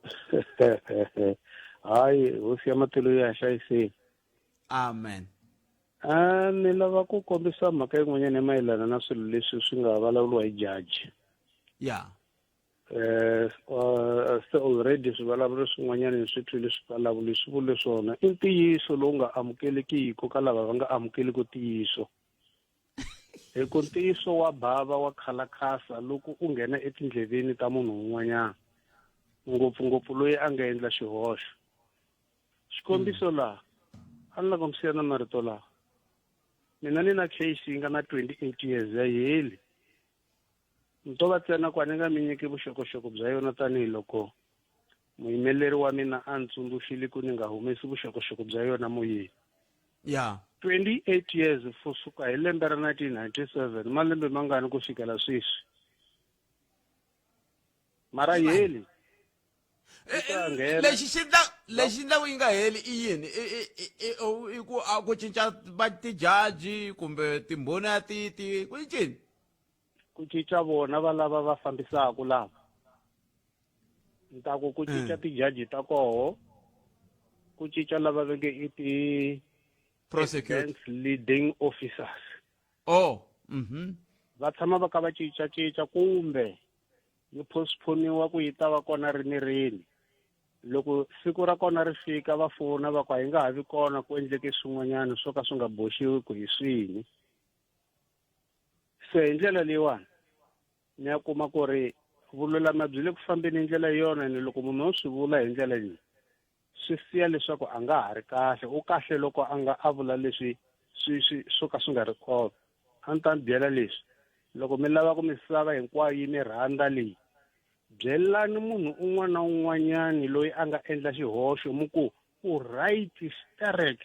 Hayi hosi ya matilo ya hlayiseni. Amen. A ni lava ku kombisa mhaka yin'wanyana ya mayelana na swilo leswi swi nga vulavuriwa hi jaji. Ya. Se already swivulavuri swin'wanyana ni swi twile swi vulavula swi vule swona. I ntiyiso lowu nga amukelekiki ka lava va nga amukeliki ntiyiso. Hi ku ntiyiso wa bava wa khalakhasa loko u nghena etindleveni ta munhu un'wanyana, ngopfungopfu loyi a nga endla xihoxo. Xikombiso laha, a ni lava ku siya na marito lawa. Mina ni na case yi nga na 28 years ya heli. Ni to va ntsena ku a ni nga mi nyiki vuxokoxoko bya yona tanihiloko muyimeleri wa mina a ni tsundzuxile ku ni nga humesi vuxokoxoko bya yona moyeni. Ya. 28 years ku suka hi lembe ra 1997, malembe mangani ku fikela sweswi? Mara yi heli. Yi ta nghena. Lexi xi ndla lexi ndlaku yi nga heli i yini? I ku a ku cinca va tijaji kumbe timbhoni a ti ti ku cini? Ku cinca vona va lava va fambisaka lava. Ni ta ku ku cinca tijaji ta koho, ku cinca lava va nge i ti Prosecute. leading officers. Oh. Va tshama va kha va cinca cinca kumbe yi postponiwa ku yi ta va kona rini rini. Loko siku ra kona ri fika va fona va ku a yi nga ha vi kona ku endleke swin'wanyana swo ka swi nga boxiwi ku hi swini. Se hi ndlela leyiwani ni ya kuma ku ri vululami byi le ku fambeni hi ndlela yona, ene loko munhu o swi vula hi ndlela leyi swi siya leswaku a nga ha ri kahle, u kahle loko a nga a vula leswi swi swi swo ka swi nga ri kona. A ni ta mi byela leswi, loko mi lava ku misava hinkwayo yi mi rhandza leyi, byelani munhu un'wana na un'wanyani loyi a nga endla xihoxo mi ku u right sterek,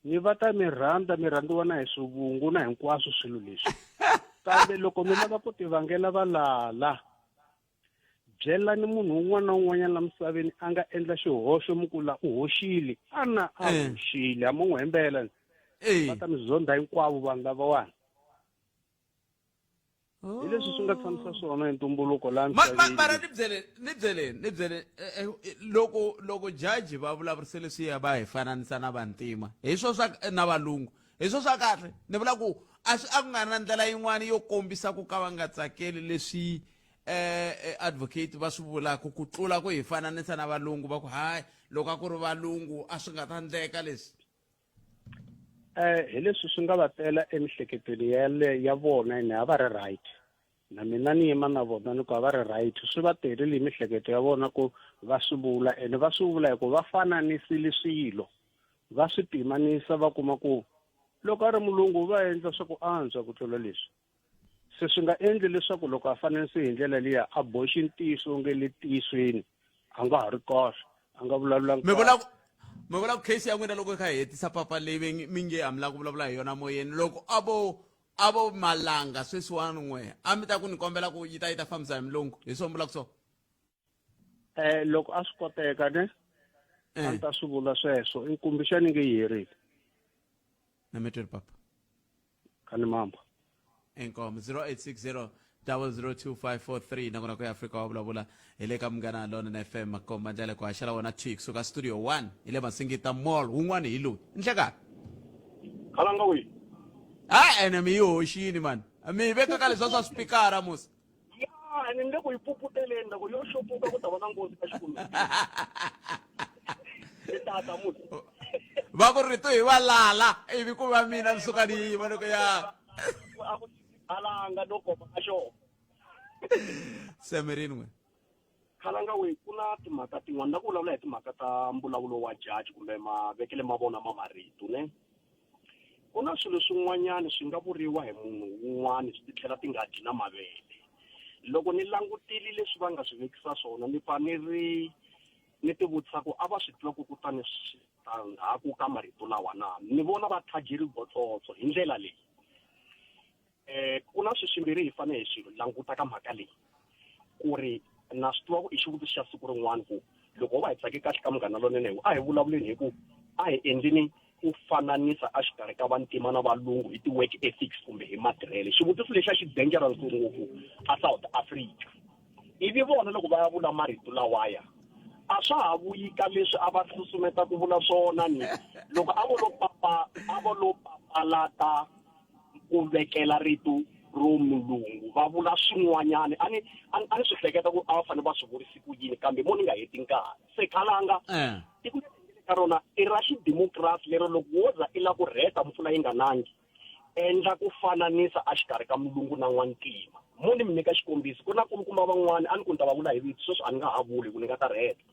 ni va ta mi rhandza, mi rhandziwa na hi swivungu na hinkwaswo swilo leswi. Kambe loko mi lava ku tivangela valala, byelani munhu un'wana na un'wanyana la misaveni a nga endla xihoxo mi ku la u hoxile, ana a hoxile, a mo n'wi hembela. Va ta mi zondha hinkwavo vanhu lavawani. Hi leswi swi nga tshamisa swona hi ntumbuluko laha misaveni. Mara ni byele, ni byele, ni byele, loko, loko jaji va vulavurise leswiya va hi fananisa na vantima, hi swo swa, na valungu, hi swo swa kahle. Ni vula ku a swi, a ku nga ri na ndlela yin'wana yo kombisa ku ka va nga tsakeli leswi advocate va swi vulaka ku tlula ku hi fananisa na valungu, va ku hayi loko a ku ri valungu a swi nga ta ndleka leswi. Hi leswi swi nga va tela emiehleketweni ya le ya vona, ene a va ri right. Na mina ni yima na vona ni ku a va ri right. Swi va terile hi miehleketo ya vona ku va swi vula, ene va swi vula hi ku va fananisile swilo, va swi pimanisa, va kuma ku loko a ri mulungu va endla swa ku antswa ku tlula leswi. Se swi nga endli leswaku loko a fananise hi ndlela liya a boxi ntiyiso nge le tiyisweni a nga ha ri kahle, a nga vulavulanga Mi vula ku, mi vula ku case ya n'wina loko yi kha yi hetisa papa leyi ve mi nge a mi lava ku vulavula hi yona moyeni, loko a vo, a vo malanga sweswiwani n'we a mi ta ku ni kombela ku yi ta yi ta fambisa hi mulungu, hi swo mi vulaka swona? Loko a swi koteka ne a ni ta swi vula sweswo, i kumbexani nge yi herile. Na mi tweli papa. Kani mambo. Inkomo 0860 002543 nakona ku ya Afrika wa vulavula hi le ka Munghana Lonene FM makomba ndlela ku haxela wona thwi kusuka studio 1 hi le Masingita Mall wun'wana hi loyi nhlekani Khalanga wihi? Ha ene mi yi hoxini mani mi yi veka ka leswa swa swipikara musi Ya, ene ni le ku yi puputeleni loko yo xopuka ku ta va na nghozi ka xikumbi. Ni tata musi. Va ku rito hi valala ivi ku va mina ni suka ni yima ni ku ya A ku alanga no koma ka xona. Semerini n'we. Khalanga we ku na timhaka tin'wana na ku vulavula hi timhaka ta mbulavulo wa judge kumbe mavekele ma vona ma marito ne. Ku na swilo swin'wanyana swi nga vuriwa hi munhu wun'wana swi titlhela ti nga dyi na mavele. Loko ni langutile leswi va nga swi vekisa swona ni pfa ni ri ni ti vutisa ku a va swi tiva ku ku ta ni switandzhaku ka marito lawa na. Ni vona va thaje rigotsotso hi ndlela leyi. Eh, ku na swilo swimbirhi hi fanele hi swi languta ka mhaka leyi ku ri na swi tiva ku i xivutiso xa siku rin'wana ku loko ho va hi tsake kahle ka Munghana Lonene hi a hi vulavuleni hi ku a hi endleni ku fananisa exikarhi ka vantima na valungu hi ti-work ethics kumbe hi matirhele xivutiso lexi a xi dangerous ngopfu a South Africa ivi vona loko va ya vula marito lawaya a swa ha vuyi ka leswi a va susumeta ku vula swona ni loko a vo lo papa a vo lo papalata ku vekela rito ro mulungu va vula swin'wanyana a ni a ni swi hleketa ku a va fanele va swi vurisi ku yini kambe mo ni nga heti nkarhi se khalanga eh. tiko leri ka rona i ra xidemokirasi lero loko wo za i lava ku rheta mpfula yi nga nangi endla ku fananisa exikarhi ka mulungu na n'wantima mo ni mi nyika xikombiso ku na kulukumba van'wani a ni ku ni ta va vula hi vito sweswi a ni nga ha vuli ku ni nga ta rheta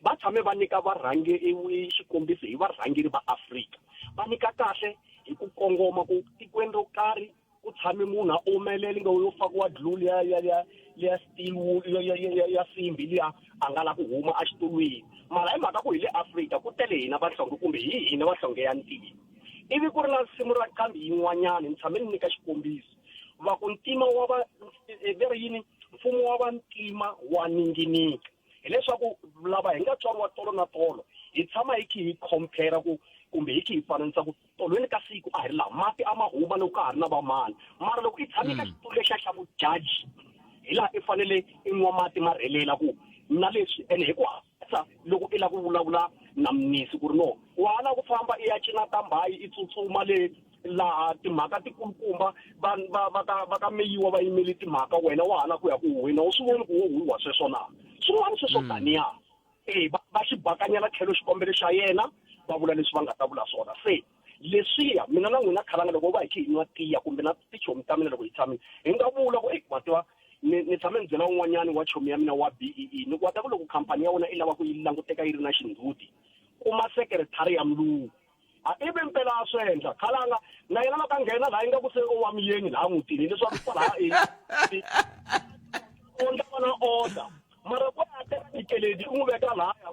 va tshame va nyika varhangeri xikombiso hi varhangeri va Afrika va nyika kahle hi ku kongoma ku tikweni ro karhi ku tshame munhu a omelele nga yo fakiwa glue liya ya ya liya steel wool ya ya ya ya simbi liya a nga la ku huma exitulwini mara hi mhaka ku hi le Afrika ku tele hina vahlonge kumbe hi hina vahlonge ya ntima ivi ku ri na nsimu ra nqambi yin'wanyana ni tshame ni nyika xikombiso va ku ntima wa va ve ri yini mfumo wa vantima wa ninginika hileswaku lava hi nga tswariwa tolo na tolo hi tshama hi khe hi compare ku kumbe hi khe hi fananisa ku tolweni ka siku a hi ri laha mati a ma huma loko ka ha ri na vamani mara loko i tshame ka mm. xitulu lexiya xa vujaji hi laha i fanele i nwa mati ma rhelela ku na leswi ene hi ku hatlisa loko i lava ku vulavula na mnisi ku ri no wa ha lava ku famba i ya cina tambayi i tsutsuma le laha timhaka tikulukumba va va va ka va ka meyiwa va yimele timhaka wena wa ha la ku ya ku huwini a wu swi voni ku wo huwiwa sweswo na swin'wana sweswo mm. taniya e va va xi bakanyela tlhelo xikombelo xa yena va vula leswi va nga ta vula swona se leswiya mina na n'wina khalanga loko va hi khe hi nwa tiya kumbe na tichomi ta mina loko hi tshamile hi nga vula ku eyi wa tiva ni ni tshame ni byela un'wanyana wa chomi ya mina wa B_E_E ni ku wa ta ku loko khampani ya wena i lava ku yi languteka yi ri na xindzhuti kuma sekretari ya mulungu A ivi mpela a swi endla khalanga na yena loko a nghena laha ingaku se o wa muyeni laha mutini leswaku kwalaha i ondla vana order mara ku ya teka dikeledi u n'wi veka lahaya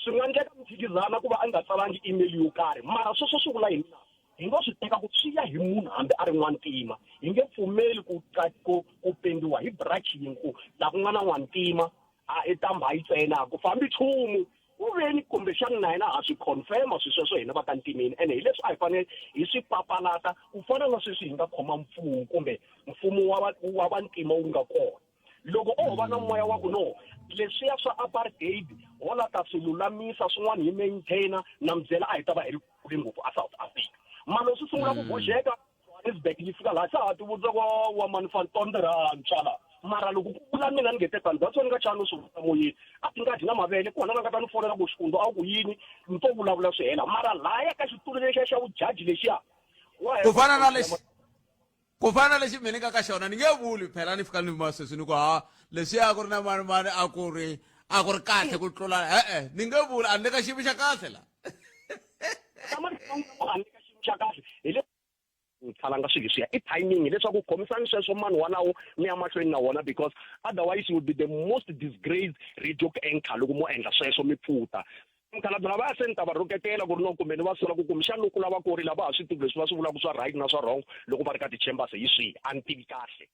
swi nga endleka mphikizana ku va a nga tsalangi email yo karhi mara sweswo swi vula yini na hi ngo swi teka ku swi ya hi munhu hambi a ri n'wantima hi nge pfumeli ku ku ku pendiwa hi brush yin'we ku laha ku nga na n'wantima a i tamba yi ntsena ku fambi nchumu ku veni kumbexana na hina ha swi confirma swi sweswo hina va ka ntimeni ene hi leswi a hi fanele hi swi papalata ku fana na sweswi hi nga khoma mfumo kumbe mfumo wa wa vantima wu nga kona loko o va na moya wa ku no leswiya swa apartheid ho la ta swi lulamisa swin'wana hi maintainer na mi byela a hi ta va hi ri kule ngopfu a South Africa mara swi sungula ku boxeka Johannesburg yi fika laha sa ha ti vutisa ku wa mani van tondera la mara loko ku vula mina ni nge te tani that's why ni nga chani no swi vula moyeni a ti nga dyi na mavele kona va nga ta ni fonela ku xikundzu a ku yini ni to vulavula swi hela mara laya ka xitulu lexiya xa vujaji lexiya ku fana na lexi ku fana na lexi mina nga ka xona ni nge vuli phela ni fika ni ma sweswi ni ku ha leswiya ku ri na mani mani a ku ri a ku ri kahle ku tlula e-e ni nge vuli a ni le ka xiyimo xa kahle la xa kahle hi le tshalanga swilo leswiya i timing leswaku khomisani sweswo mani walawo mi ya mahlweni na wona because otherwise you will be the most disgraced radio anchor loko mo endla sweswo mi pfuta mukhalabye lava ya se ni ta va rhuketela ku ri no kumbe ni va sola ku kumbexana loko lava ku ri lava ha swi tivi leswi va swi vulaka swa right na swa wrong loko va ri ka ti-chambers hi swihi a ni tivi kahle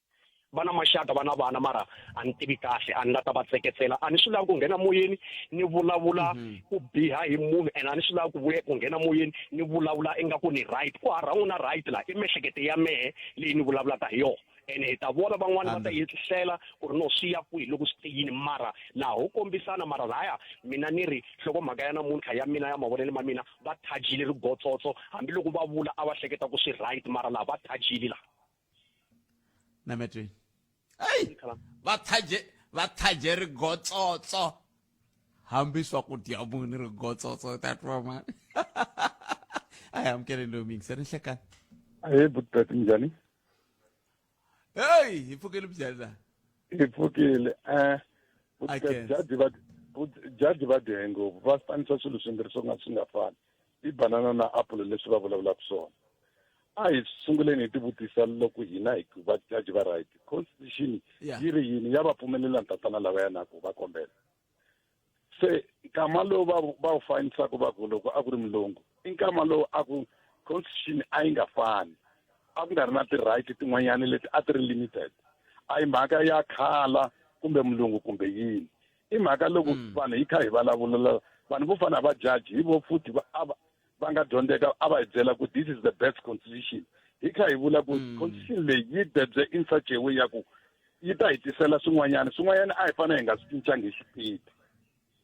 va na maxaka va na vana mara a ni tivi kahle a ni la ta va tseketsela a ni swi lavi ku nghena moyeni ni vulavula mhm. ku biha hi munhu and a ni swi lavi ku vuya ku nghena moyeni ni vulavula ingaku ni right ku hara n'wina right la i miehleketo ya mehe leyi ni vulavulaka hi yona. Ene hi ta vona van'wana va ta yi hlela ku ri no swi ya kwihi loko swi tiyini mara laha ho kombisana mara laya mina ni ri nhlokomhaka ya namuntlha ya mina ya mavonelo ma mina va thajile rigotsotso hambiloko va vula a va hleketa ku swi right mara laha va thajile laha. Nametweni. Eyi va thaje va thaje rigotsotso hambi swakudya muni rigotsotso ta twa mani a hi amukeleni loyi miyingiseri nhlekani Ahee butati minjhani? Heyi hi pfukile minjhani la? Hi pfukile eh jaji va jaji va dyehe ngopfu va fanisa swilo swimbirhi swo nga swi nga fani i banana na apple leswi va vulavulaka swona a hi sunguleni hi tivutisa loko hina hi ku va jaji va right constitution yi ri yini ya va pfumelela tatana lavaya na ku va kombela se nkama lowu va va wu fanisaka va ku loko a ku ri mulungu i nkama lowu a ku constitution a yi nga fani a ku nga ri na ti-right tin'wanyana leti a ti ri limited a yi mhaka ya khala kumbe mulungu kumbe yini i mhaka loko mm. vanhu hi kha hi vulavula vanhu vo fana va judge hi vo futhi va va nga dyondzeka a va hi byela ku this is the best constitution hi kha hi vula ku mm. constitution leyi yi debye in such a way ya ku yi ta hi tisela swin'wanyana swin'wanyana a hi fanele hi nga swi cincangi hi xipidi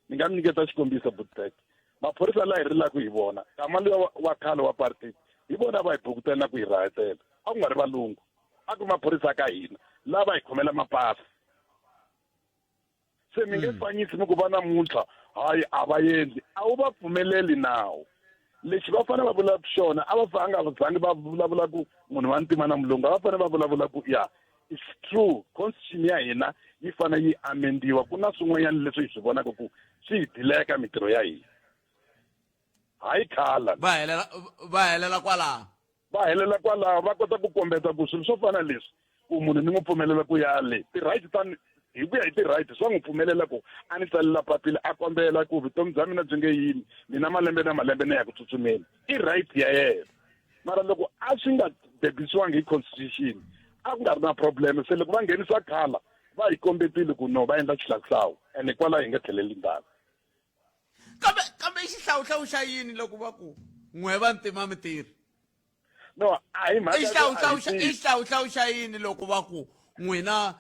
ni nga mi nyiketa xikombiso butbek maphorisa laha hi rilaka hi vona kama luya wa khale wa apartheid hi vona va hi bukutela na ku hi rahetela a ku nga ri valungu a ku maphorisa ka hina lava hi khomela mapasi se mi nge mm. fanyisi mi ku va namuntlha hayi a va endli a wu va pfumeleli nawu lexi va fanele va vulavula xona a va fa nga zangi va vulavula ku munhu wa ntima na mulungu a va fanele va vulavula ku ya it's true constitution ya hina yi fanele yi amendiwa ku na swin'wanyana leswi hi swi vonaka ku swi hi dileka mintirho ya hina hayi khala va helela va helela kwalaho va helela kwalaho va kota ku kombeta ku swilo swo fana leswi ku munhu ni n'wi pfumelela ku ya le ti-right ta hi ku ya hi ti-right swa n'wi pfumelela ku a ni tsalela papila a kombela ku vutomi bya mina byi nge yimi mina malembe na malembe ni ya ku tsutsumeni i right ya yena mara loko a swi nga debisiwangi hi constitution a ku nga ri na problem se loko va nghenisa khala va hi kombetile ku no va endla xihlawuhlawu ene kwalaho hi nga tlheleli ndzhaku kambe kambe i xihlawuhlawu xa yini loko va ku n'we va ntima mi tirhi no a hi mhaka i xihlawuhlawu xa i xihlawuhlawu xa yini loko va ku n'wina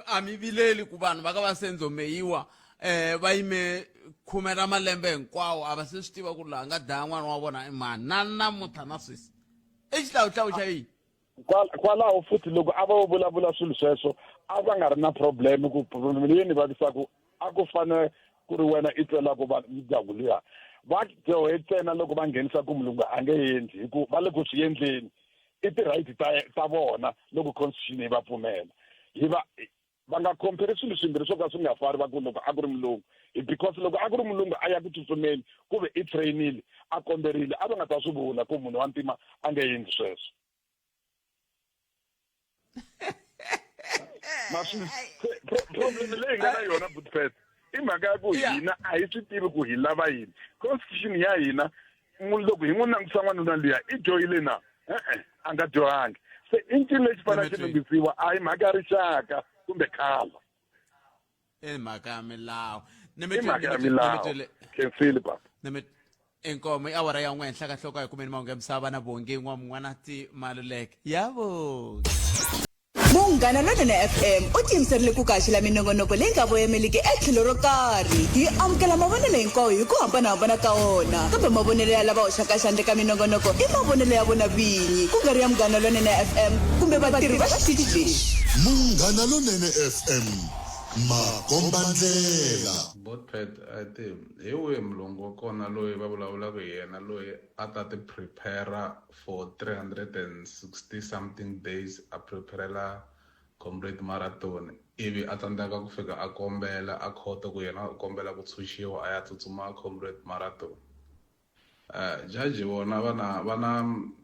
a mi vileli ku vanhu va ka va senzo meyiwa eh va yime khume ra malembe hinkwawo a va se swi tiva ku laha nga dlaya n'wana wa vona i mani na namuntlha na sweswi i xihlawuhlawu xa yini Kwalaho futhi loko a va vulavula swilo sweswo a va nga ri na problem ku problem leyi ni vavisaka a ku fanele ku ri wena i twelaka va ndyangu luya va dyohe ntsena loko va nghenisa ku mulungu a nge endli hi ku va le ku swi endleni i ti-right ta ta vona loko constitution yi va pfumela hi va va nga compare swilo swimbirhi swo ka swi nga fani va ku loko a ku ri mulungu because loko a ku ri mulungu a ya ku tsutsumeni ku ve i trainile a komberile a va nga ta swi vula ku munhu wa ntima a nge endli sweswo ma swi problem leyi nga na yona butpet i mhaka ya ku hina a hi swi tivi ku hi lava yini constitution ya hina loko hi n'wi langutisa n'wanuna luya i dyohile na e-e a nga dyohangi se i ncini lexi fanele xi lunghisiwa a hi mhaka ya rixaka kumbe khala i mhaka ya milawu i mhaka ya milawu khensile papa inkomo i awara ya n'we henhla ka nhloko hi kumeni mahungu ya misava na bongi n'wamun'wanati maluleke ya vongi Munghana Lonene FM u tiyimiserile ku kaxela minongonoko leyi nga voyameliki etlhelo ro karhi. Hi amukela mavonelo hinkwawo hi ku hambanahambana ka wona, kambe mavonelo ya lava hoxaka xandla eka minongonoko i mavonelo ya vona vinyi, ku nga ri ya Munghana Lonene FM kumbe vatirhi va xitichi lexi. Munghana Lonene FM, makombandlela. Botpet I ti hi wihi mulungu wa kona loyi va vulavulaka hi yena loyi a ta ti prepare for 360 something days a preparela comrade marathon ivi a tsandzeka ku fika a kombela a khoto ku yena u kombela ku tshunxiwa a ya tsutsuma comrade marathon uh, judge vona va na va na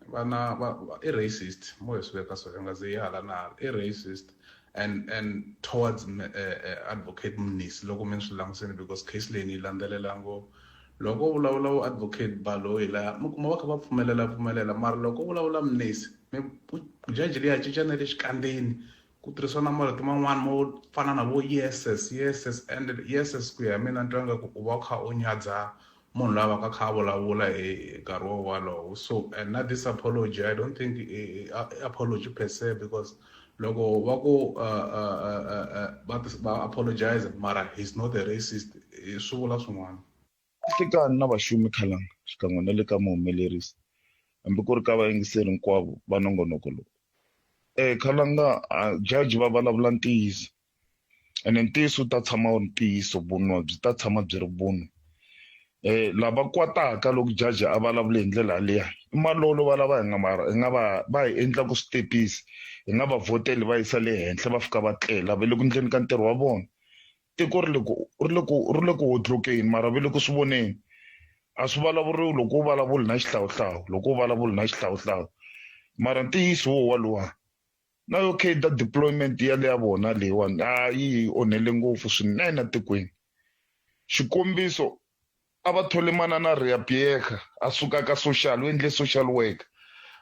va na i racist mo hi swi veka so hi nga ze yi hala na hala i racist and and towards uh, uh, advocate mnisi loko mi swi languseni because case leyi ni yi landzelela ngopfu Loko u vulavula vo advocate Baloyi laya mi kuma va kha va pfumelela pfumelela mara loko u vulavula Mnisi mi judge liya cinca na le xikandzeni ku tirhisiwa na marito man'wani mo fana na vo yeses yeses and yeses ku ya hi mina ni twa nga ku u va u kha u nyadza munhu loyi a va ka kha a vulavula hi nkarhi wo walowo so and na this apology I don't think i apology per se because. Loko va ku va va apologize mara he's not a racist swi vula swin'wana. Nhlikani na vaxumi Khalanga xikan'we na le ka muhumelerisi hambi ku ri ka vayingiseri hinkwavo va nongonoko lowu. Khalanga judge va vulavula ntiyiso ene ntiyiso wu ta tshama wu ri ntiyiso vunwa byi ta tshama byi ri vunwa. Lava kwataka loko judge a vulavule hi ndlela yaliya i malolo va lava hi nga hi nga va va hi endlaku switepisi hi nga va vhoteli va yisa le henhla va fika va tlela va le ku endleni ka ntirho wa vona. Tiko ri le ku ri le ku ri le ku hodlokeni mara va le ku swi voneni a swi vulavuriwi loko u vulavuli na xihlawuhlawu loko u vulavuli na xihlawuhlawu mara ntiyiso wo waluwa na yo cadre deployment ya le ya vona leyiwani a yi hi onhele ngopfu swinene etikweni xikombiso a va thole manana Rea Piecha a suka ka social u endle social work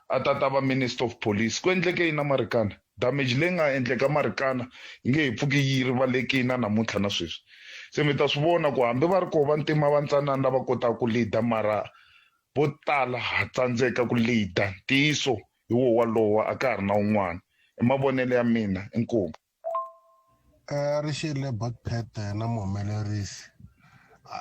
a ta ta va minister of police ku endleke yini na Marikana damage leyi nga endleka Marikana yi nge he pfuki yi rivalekile na namuntlha na sweswi se mi ta swi vona ku hambi va ri koho vantima va ntsanana lava kotaka ku leader mara vo tala ha tsandzeka ku leader ntiyiso hi wo walowo a ka ha ri na un'wana i mavonelo ya mina inkomu. Rixile Botpet na muhumelerisi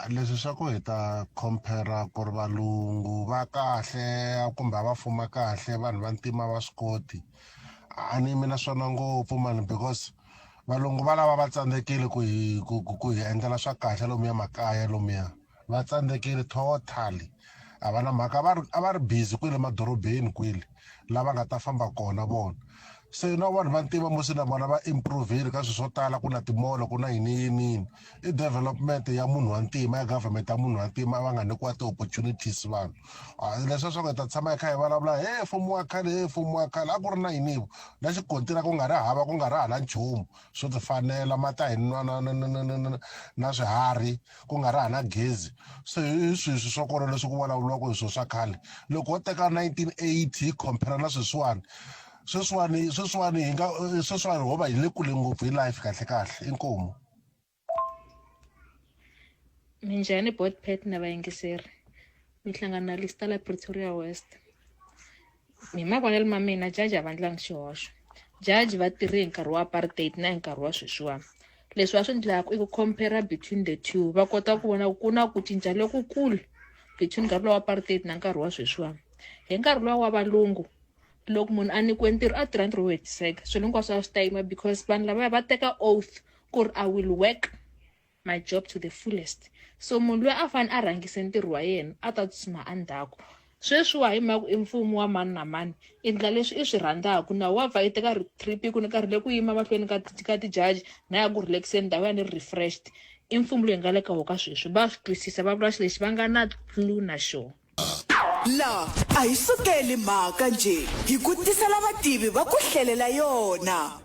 leswi swa ku hi ta compare ku ri valungu va kahle kumbe a va fuma kahle vanhu va ntima va swi koti a ni yimi na swona ngopfu mani because valungu va lava va tsandzekile ku hi ku ku hi endlela swa kahle lomuya makaya lomuya va tsandzekile totally a va na mhaka a va ri a va ri busy kwele madorobeni kwele lava nga ta famba kona vona se na vanhu va ntima musi na vona va improvile ka swilo swo tala ku na timolo ku na yini yini yini i development ya munhu wa ntima ya government ya munhu wa ntima va nga nyikiwa ti-opportunities vanhu leswiya swa ku hi ta tshama hi kha hi vulavula he mfumo wa khale he mfumo wa khale a ku ri na yini na xikontira ku nga ri hava ku nga ri hala nchumu swo tifanela mati a hi nwa na na na na na na na swiharhi ku nga ri hana gezi se hi sweswi swa kona leswi ku vulavuriwaka hi swona swa khale loko ho teka 1980 hi compare na sweswiwani sweswiwani sweswiwani hi nga sweswiwani ho va hi le kule ngopfu hi life kahle kahle inkomu. Minjhani Botpet na vayingiseri mi hlangana na Lista la Pretoria West hi mavonelo ma mina judge a va ndlangi xihoxo judge va tirhe hi nkarhi wa apartheid na hi nkarhi wa sweswiwani leswi va swi ndlaku i ku compare between the two va kota ku vona ku na ku cinca lokukulu between nkarhi lowa apartheid na nkarhi wa sweswiwani hi nkarhi luwa wa valungu loko munhu a nyikiwe ntirho a tirha ntirho wo hetiseka swilo hinkwaswo a swi ta yima because vanhu lavaya va teka oath ku ri i will work my job to the fullest so munhu loyi a fanele a rhangise ntirho wa yena a ta tsutsuma endzhaku sweswiwa hi mhaka i mfumo wa mani na mani endla leswi i swi rhandzaka na wa pfa i teka trip ku ni karhi le ku yima mahlweni ka ka tijaji na ya ku relaxeni ndhawu ya ni refreshed i mfumo loyi nga le ka wo ka sweswi va swi twisisa va vula xilo lexi va nga na clue na xona. La a hi sukeli mhaka njhe hi ku tisela vativi va ku hlelela yona.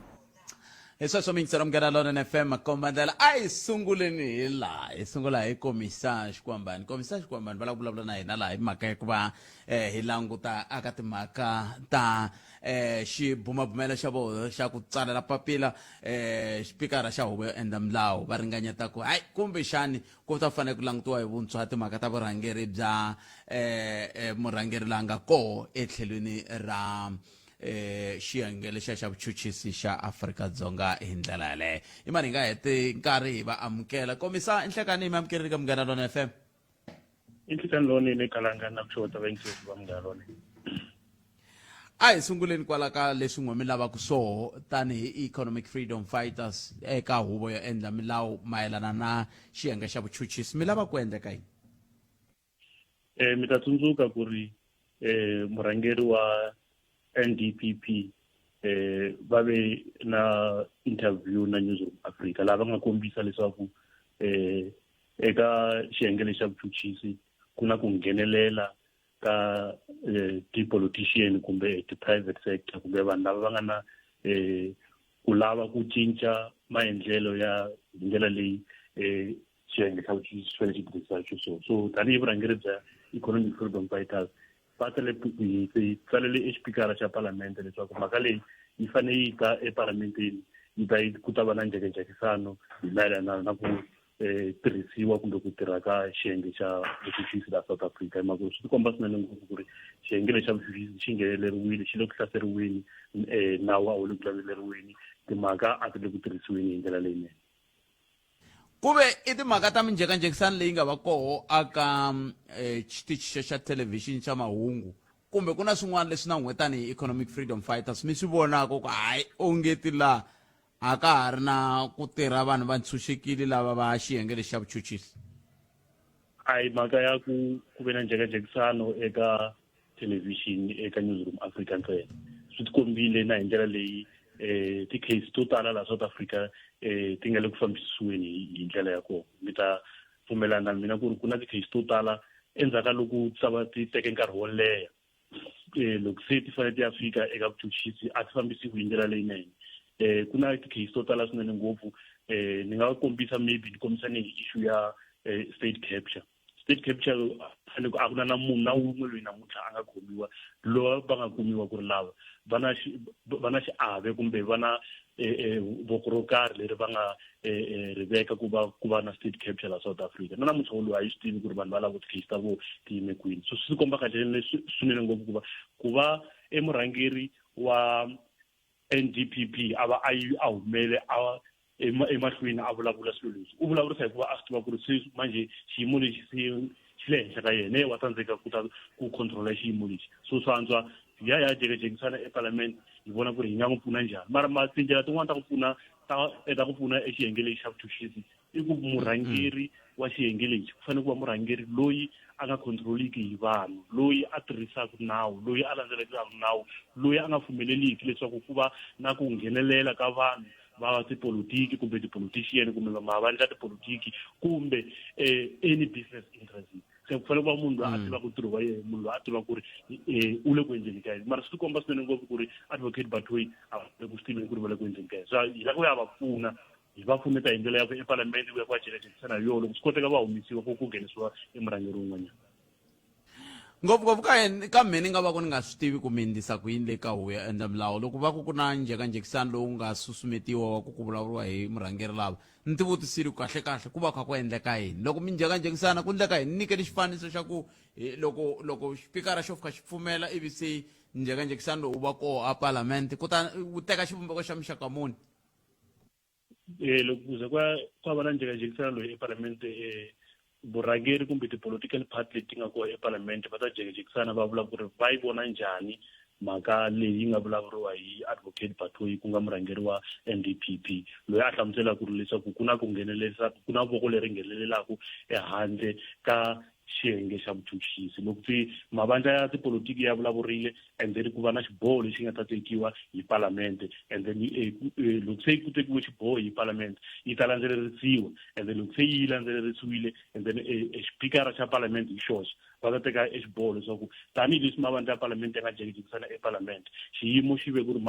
Hi sweswo miyingiselo Munghana Lonene FM makomba ndlela a hi sunguleni hi laha hi sungula hi komisa xikwambani komisa xikwambani va lava ku vulavula na hina laha hi mhaka ya ku va eh, hi languta aka timhaka ta eh, xibumabumelo xa voho xa ku tsalela papila eh, xipikara xa huvo yo endla milawu va ringanyeta ku hayi kumbexani ku ta fanele ku langutiwa hi vuntshwa timhaka ta vurhangeri bya eh, eh, murhangeri la nga koho etlhelweni ra eh xiyenge lexiya xa vuchuchisi xa Afrika-Dzonga hi ndlela yaleyo i mani hi nga heti nkarhi hi va amukela komisa inhlekani hi mi amukeleni ka Munghana Lona FM. I nhlekani lowunene kalanga na ku xeweta vayingiseri va Munghana Lonene. A hi sunguleni kwala ka leswi n'we mi lavaka swoho tanihi Economic Freedom Fighters eka huvo yo endla milawu mayelana na xiyenge xa vuchuchisi mi lava ku endleka yini? Eh mi ta tsundzuka ku ri eh murhangeri wa NDPP eh va ve na interview na Newsroom Africa laha va nga kombisa leswaku eh eka xiyenge lexi xa vuchuchisi ku na ku nghenelela ka eh, ti-politician kumbe ti-private sector kumbe vanhu lava va nga na eh ku lava ku cinca maendlelo ya hi ndlela leyi eh xiyenge xa vuchuchisi xi fanele xi tirhisa xiswona so tanihi vurhangeri bya Economic Freedom Fighters va tsale hi tsalele exipikara xa palamende leswaku mhaka leyi yi fanele yi ta epalamenteni yi ta ku ta va na njhekanjhekisano hi mayelana na ku eh tirhisiwa kumbe ku tirha ka xiyenge xa vuchuchisi laha South Africa hi mhaka swi tikomba swinene ngopfu ku ri xiyenge lexi xa vuchuchisi xi ngheneleriwile xi le ku hlaseriweni eh nawu a wu le ku landzeleriweni timhaka a ti le ku tirhisiweni hi ndlela leyinene. Ku ve i timhaka ta minjhekanjhekisano leyi nga va koho aka eh, xitichi xa xa thelevhixini xa mahungu kumbe ku na swin'wana leswi na n'we tanihi Economic Freedom Fighters mi swi vonaka ku hayi ongeti laha a ka ha ri na ku tirha vanhu va ntshunxekile lava va xiyenge lexi xa vuchuchisi? A hi mhaka ya ku ku ve na njhekanjhekisano eka thelevhixini eka Newsroom Africa ntsena. Swi tikombile na hi ndlela leyi eh ti-case to tala laha South Africa eh ti nga le ku fambisisiweni hi ndlela ya kona. Mi ta pfumelana na mina ku ri ku na ti-case to tala endzhaku ka loko ti ta va ti teke nkarhi wo leha eh loko se ti fanele ti ya fika eka vuchuchisi a ti fambisiwi hi ndlela leyinene. Eh ku na ti-case to tala swinene ngopfu eh ni nga kombisa maybe ni kombisa ni hi issue ya eh, state capture. State capture fanele ku a ku na na munhu na wun'we loyi namuntlha a nga khomiwa lowa va nga kumiwa ku ri lava va na va na xiave kumbe va na eh, eh, voko ro karhi leri va nga eh, ri veka ku va ku va na state capture la South Africa. Na namuntlha wolowo a yi swi tivi ku ri vanhu va lava ti-case ta vo ti yime kwini. So swi komba kahle swinene ngopfu ku va ku va emurhangeri wa NDPP a va a yi a humele a emahlweni a vulavula swilo leswi u vulavurisa hikuva a swi tiva ku ri se manje xiyimo lexi se xi le henhla ka yena wa tsandzeka ku ta ku controla xiyimo lexi. So swa antswa ya ya jekejekisana epalamende hi vona ku ri hi nga n'wi pfuna njhani. Mara ma tindlela tin'wana ta ku pfuna ta ta ku pfuna exiyenge lexi xa vuchuchisi i ku murhangeri wa xiyenge lexi ku fanele ku va murhangeri loyi a nga controliki hi vanhu, loyi a tirhisaka nawu, loyi a landzelelaka nawu, loyi a nga pfumeleliki leswaku ku va na ku nghenelela ka vanhu va tipolotiki kumbe ti-politician kumbe mavandla ya tipolotiki kumbe any business interest. Se ku fanele ku va munhu loyi a tivaka ntirho wa yena, munhu loyi a tivaka ku ri u le ku endleni ka yena. Mara swi tikomba swinene ngopfu ku ri Advocate Batohi a va le ku swi tiveni ku ri va le ku endleni ka yena. So hi lava ku ya va pfuna, hi va pfuneta hi ndlela ya ku epalamende ku ya ku ya jekajekisana hi yona, loko swi koteka va humesiwa ku ku nghenisiwa e murhangeri wun'wanyana. Ngopfungopfu ka yena ka mehe ni nga va ku ni nga swi tivi ku mi endlisa ku yini le ka huvo ya endla milawu loko va ku ku na njhekanjhekisano lowu nga susumetiwa wa ku ku vulavuriwa hi murhangeri lava ni ti vutisile ku kahle-kahle ku va kha ku endleka yini loko mi njhekanjhekisana ku endleka yini ni nyikele xifaniso xa ku loko loko xipikara xo fika xi pfumela ivi se njhekanjhekisano lowu wu va koho a palamende ku ta wu teka xivumbeko xa muxaka muni. Eh loko kuze kwa kwa va na njhekanjhekisano loyi epalamende eh vurhangeri kumbe ti-political party leti nga kona epalamende va ta jekejekisana va vula ku ri va yi vona njhani mhaka leyi nga vulavuriwa hi Advocate Batohi ku nga murhangeri wa NDPP loyi a hlamuselaka ku ri leswaku ku na ku nghenelerisa ku na voko leri nghenelelaka ehandle ka xiyenge xa vuchuchisi. Loko ti mavandla ya tipolotiki ya vulavurile and then ku va na xiboho lexi nga ta tekiwa hi palamende and then loko se ku tekiwe xiboho hi palamende yi ta landzelerisiwa and then loko se yi landzelerisiwile and then xipikara xa palamende hi xoxe va ta teka exiboho leswaku tanihileswi mavandla ya palamende ya nga jekejekisana epalamende xiyimo xi ve ku ri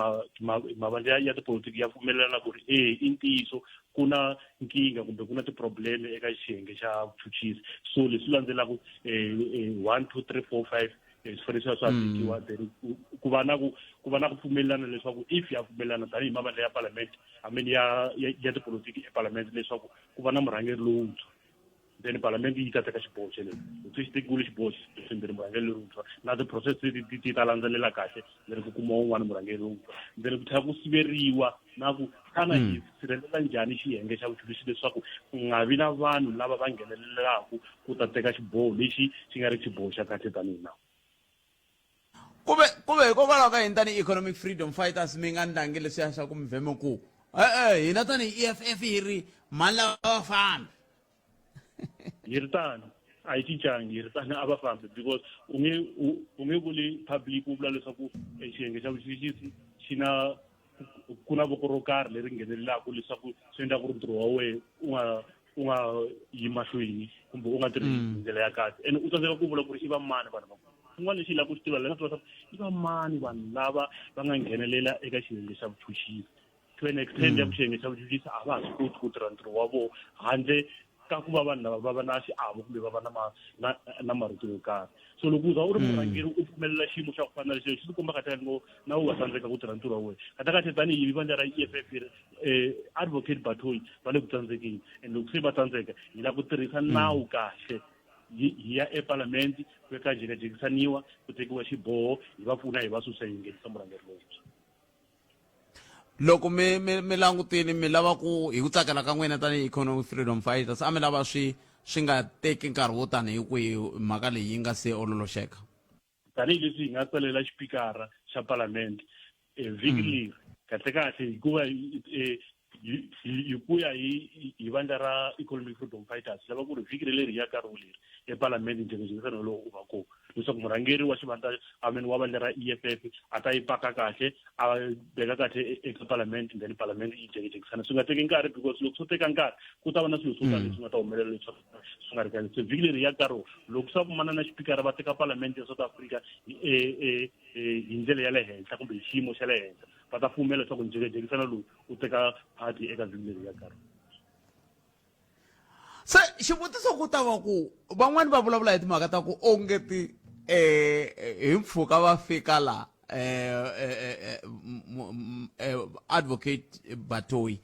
mavandla ya tipolotiki ya pfumelelana ku ri e i ntiyiso ku na nkingha kumbe ku na ti-problem eka xiyenge xa vuchuchisi. So leswi landzelaka 1 2 3 4 5 swi fanele swi va swa tekiwa then ku va na ku ku va na ku pfumelelana leswaku if ya pfumelelana tanihi mavandla ya palamende I mean ya ya tipolotiki epalamende leswaku ku va na murhangeri lowuntshwa then palamende yi ta teka xiboho xelexo. Loko se xi tekiwile xiboho xexo then murhangeri lowuntshwa na ti-process ti ti ta landzelela kahle then ku kuma un'wana murhangeri lowuntshwa then ku tlhela ku siveriwa na ku xana hi sirhelela njhani xiyenge xa vuchuchisi leswaku ku nga vi na vanhu lava va nghenelelaka ku ta teka xiboho lexi xi nga ri xiboho xa kahle tanihi nawu. Kuve kuve hikokwalaho ka yini tanihi Economic Freedom Fighters mi nga ndlangi leswiya swa ku mi vheme ku e-e hina tanihi EFF hi ri mhani lava va fambi. Hi ri tano a yi cincangi, hi ri tano a va fambi because u nge u nge vuli public u vula leswaku xiyenge xa vuchuchisi xi na ku na voko ro karhi leri nghenelelaka leswaku swi endla ku ri ntirho wa wena u nga u nga yi mahlweni kumbe u nga tirhi hi ndlela ya kahle ene u tsandzeka ku vula ku ri i va mani vanhu va xin'wana lexi hi lava ku xi tiva la leswaku i va mani vanhu lava va nga nghenelela eka xiyenge xa vuchuchisi to an extent ya ku xiyenge xa vuchuchisi a va ha swi koti ku tirha ntirho wa vona handle ka ku va vanhu lava va va na xiavo kumbe va va na na na marito yo karhi. So loko u za u ri murhangeri u pfumelela xiyimo xa ku fana na lexi, xi tikomba kahle kahle ngo na u wa tsandzeka ku tirha ntirho wa wena. Kahle kahle tanihi vandla ra EFF ri advocate Batohi va le ku tsandzekeni, and loko se va tsandzeka hi lava ku tirhisa nawu kahle, hi ya epalamende ku ya ka jekajekisaniwa, ku tekiwa xiboho, hi va pfuna hi va susa, hi nghenisa murhangeri lowuntshwa. Loko mi mi mi langutile, mi lava ku hi ku tsakela ka n'wina tanihi Economic Freedom Fighters, a mi lava swi swi nga teki nkarhi wo tani hi kwihi mhaka leyi yi nga se ololoxeka? Tanihileswi hi nga tsalela xipikara xa palamende vhiki leri, kahle kahle hikuva hi ku ya hi vandla ra Economic Freedom Fighters, lava ku ri vhiki leri hi ya ka ro leri epalamende njhekanjhekisano lowu u va kona, leswaku murhangeri wa xivandla, I mean, wa vandla ra EFF a ta yi paka kahle, a veka kahle eka palamende, then palamende yi jekejekisana swi nga teki nkarhi, because loko swo teka nkarhi ku ta va na swilo swo tala leswi nga ta humelela leswaku swi nga ri kahle. Se vhiki leri ya ka rona, loko swa kumana na xipikara va teka palamende ya South Africa hi ndlela ya le henhla kumbe hi xiyimo xa le henhla, va ta pfumela leswaku njhekejekisana lowu u teka party eka vhiki leri ya ka rona. Se xivutiso ku ta va ku van'wani va vulavula hi timhaka ta ku onge ti hi mpfhuka va fika la advocate Batoyi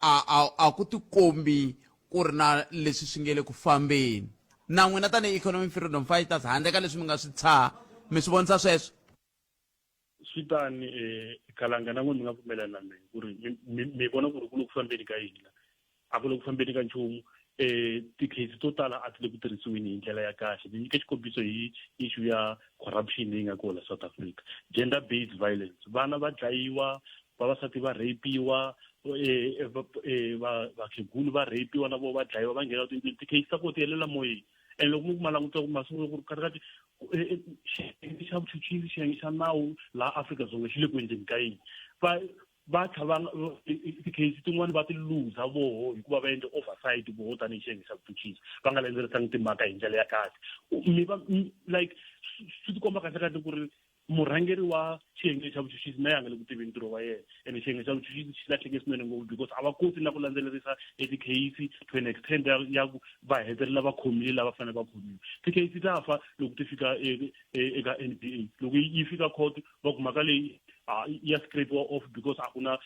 a ku tikombi ku ri na leswi swi nge le ku fambeni. Na n'wina tanihi Economic Freedom Fighters, handle ka leswi mi nga swi tshaha, mi swi vonisa sweswo? Swi tani Kalanga, na n'wina mi nga pfumelana na mina ku ri mi vona ku ri ku le ku fambeni ka yini la? A ku le ku fambeni ka nchumu. Ti-case to tala a ti le ku tirhisiweni hi ndlela ya kahle. Ni nyike xikombiso hi issue ya corruption leyi nga kona la South Africa, gender based violence, vana va dlayiwa, vavasati va rapiwa, vakhegulu va rapiwa na vo va dlayiwa, va nghena ti-case ta kona ti helela moyeni. And loko mi kuma languta ku masiku ku ri kahle xiyenge xa vuchuchisi, xiyenge xa nawu laha Afrika-Dzonga xi le ku endleni ka yini, va tlha va ti-case tin'wani va ti luza voho hikuva va endle oversight voho tanihi xiyenge xa vuchuchisi, va nga landzelerisanga timhaka hi ndlela ya kahle. Mi va like swi tikomba kahle kahle ku ri murhangeri wa xiyenge xa vuchuchisi na ya nga le ku tiveni ntirho wa yena, ene xiyenge xa vuchuchisi xi lahleke swinene ngopfu because a va koti na ku landzelerisa e ti-case to an extent ya ku va hetelela va khomile lava fanele va khomiwa. Ti-case ta fa loko ti fika eka NPA, loko yi fika court va ku mhaka leyi ya scrapiwa off because a ku na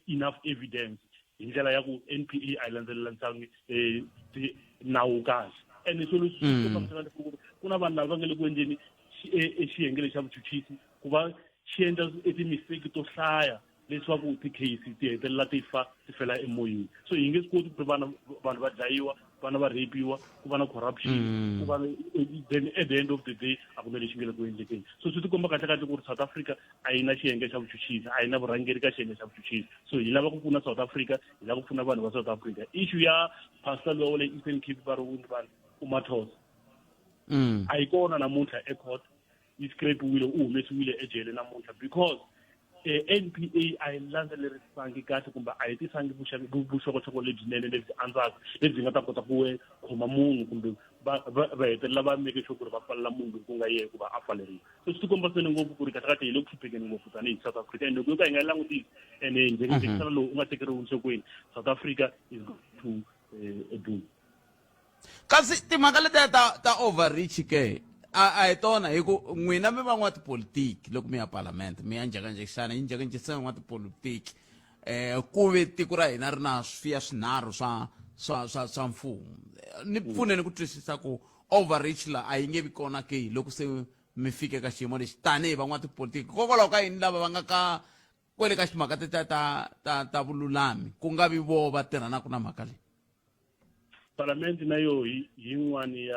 enough evidence, hi ndlela ya ku NPA a yi landzelelanisangi nawu kahle. Ene swilo leswi swi kombaka leswaku ku na vanhu lava va nga le ku endleni xiyenge lexi xa vuchuchisi ku va xi endla ti-mistake to hlaya leswaku ti-case ti hetelela ti fa, ti fela emoyeni. So hi nge swi koti ku ri vana, vanhu va dlayiwa, vana va rapiwa, ku va na corruption, ku va then at the end of the day a ku na lexi nge le ku endlekeni. So swi tikomba kahle kahle ku ri South Africa a yi na xiyenge xa vuchuchisi, a yi na vurhangeri ka xiyenge xa vuchuchisi. So hi lava ku pfuna South Africa, hi lava ku pfuna vanhu va South Africa. Issue ya pastor lowa le Eastern Cape va ri vanhu uMathosa a yi kona namuntlha ecourt, yi scrapiwile, u humesiwile ejele namuntlha because NPA a yi landzelerisangi kahle kumbe a yi tisangi vuxokoxoko lebyinene lebyi andzaka lebyi nga ta kota ku khoma munhu kumbe va hetelela va make sure ku ri va pfalela munhu loyi ku nga yehe ku va a pfaleriwa. So swi tikomba swinene ngopfu ku ri kahle kahle hi le ku hluphekeni ngopfu tanihi South Africa, and loko yo ka hi nga yi langutisi ene njhekanjhekisano lowu u nga tekeriwi enhlokweni, South Africa is going to doom. Kasi timhaka letiya ta overreach ke a hi tona, hi ku n'wina mi van'watipolitiki, loko mi ya palamende mi ya njhekanjhekisana yi njhekanjhekisana n'watipolitiki, ku ve tiko ra hina ri na swiya swinharhu swa mfumo, ni pfuneni ku twisisa ku overreach la a yi nge vi kona ke loko se mi fike ka xiyimo lexi tanihi van'watipolitiki? Hikokwalaho ka yini lava va nga ka kwele ka ximhaka tetiya ta vululami ku nga vi vo va tirhanaka na mhaka leyi? Palamende na yo hi yin'wani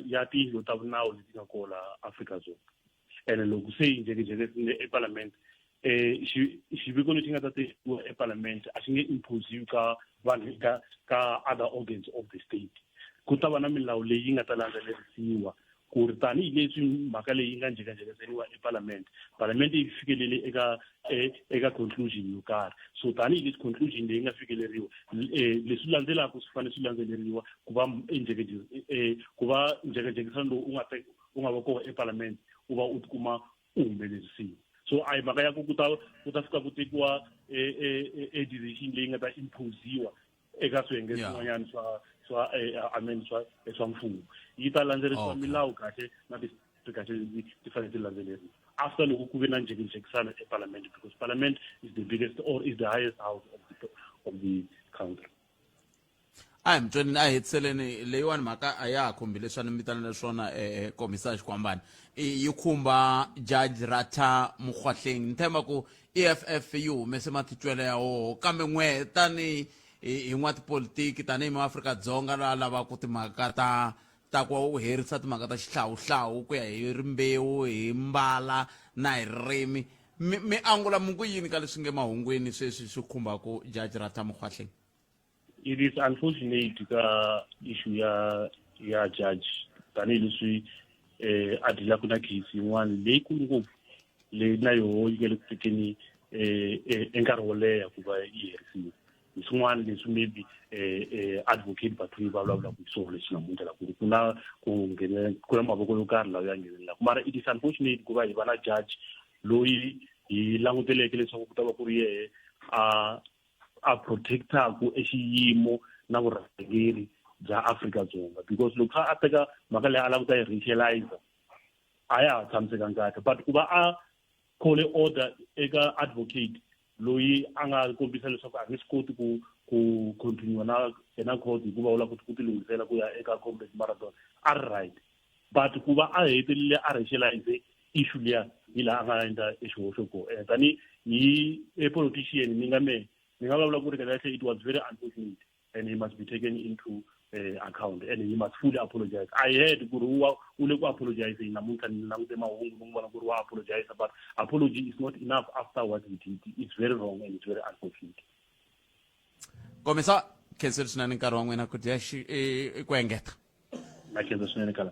ya tiyindlu ta vunawu leti nga kona laha Afrika-Dzonga, ene loko se yi njhekanjhekisile epalamende, xiviko lexi nga ta tekiwa epalamende a xi nge imposiwi ka vanhu ka other organs of the state. Ku ta va na milawu leyi nga ta landzelerisiwa ku ri tanihileswi mhaka leyi nga njhekanjhekiseriwa epalamende, palamende yi fikelele eka conclusion yo karhi. So tanihileswi conclusion leyi nga fikeleriwa, leswi landzelaka swi fanele swi landzeleriwa ku va ku va njhekanjhekisano lowu u nga va kona epalamende u va u tikuma u humelerisiwa. So a hi mhaka ya ku ku ta fika ku tekiwa e e e decision leyi nga ta imposiwa eka swiyenge swin'wanyana swa swa I mean swa swa mfumo yi ta landzelerisiwa milawu kahle na ti kahle leti ti fanele ti landzeleriwa after loko ku ve na njhekanjhekisano eparliament because parliament is the biggest or is the highest house of the, of the country. A hi mitsweni a hi hetiseleni leyiwani mhaka a ya ha khumbi leswi a ni mitanela swona eh, komisa xikwambani yi khumba judge Ratha Mokgoatlheng ni themba ku EFF yi humese matitwelo ya woho kambe n'we tani hi n'watipolitiki tanihi maAfrika-Dzonga la lavaka timhaka ta ta ku herisa timhaka ta xihlawuhlawu ku ya hi rimbewu hi mbala na hi ririmi mi, mi angula mi ku yini ka leswi nge mahungwini sweswi swi khumbaka judge Ratha Mokgoatlheng It is unfortunate ka issue ya ya judge tanihileswi eh a dilaka na case yin'wana leyikulu ngopfu leyi na yoho yi nga le ku tekeni eh, eh enkarhi wo leha ku va yi herisiwa hi swin'wana leswi maybe eh, eh advocate Bathuyi va vulavulaka hi swona leswi namuntlha la ku ri ku na ku nghenelela ku na mavoko yo karhi lawa ya nghenelelaka mara it is unfortunate ku va hi va na judge loyi hi languteleke leswaku ku ta va ku ri yehe a a protectaku exiyimo na vurhangeri bya Afrika-Dzonga because loko a teka mhaka leyi a lava ku ta yi racializer a ya ha tshamisekanga kahle but ku va a khole order eka advocate loyi a nga kombisa leswaku a nge swi koti ku ku continue na na court hikuva u lava ku ti lunghisela ku ya eka Comrades Marathon a ri right but ku va a hetelele a racialize issue liya hi laha a nga endla exihoxo kona eh, tani hi a politician ni nga me ni nga vulavula ku ri kahle it was very unfortunate and he must be taken into account and he must fully apologize. I heard ku ri wa u le ku apologize namuntlha ni langute mahungu ni n'wi vona ku ri wa apologize but apology is not enough after what he did. It's very wrong and it's very unfortunate. Komisa khenseli swinene nkarhi wa n'wina ku dya ku engeta. Na khensa swinene kala.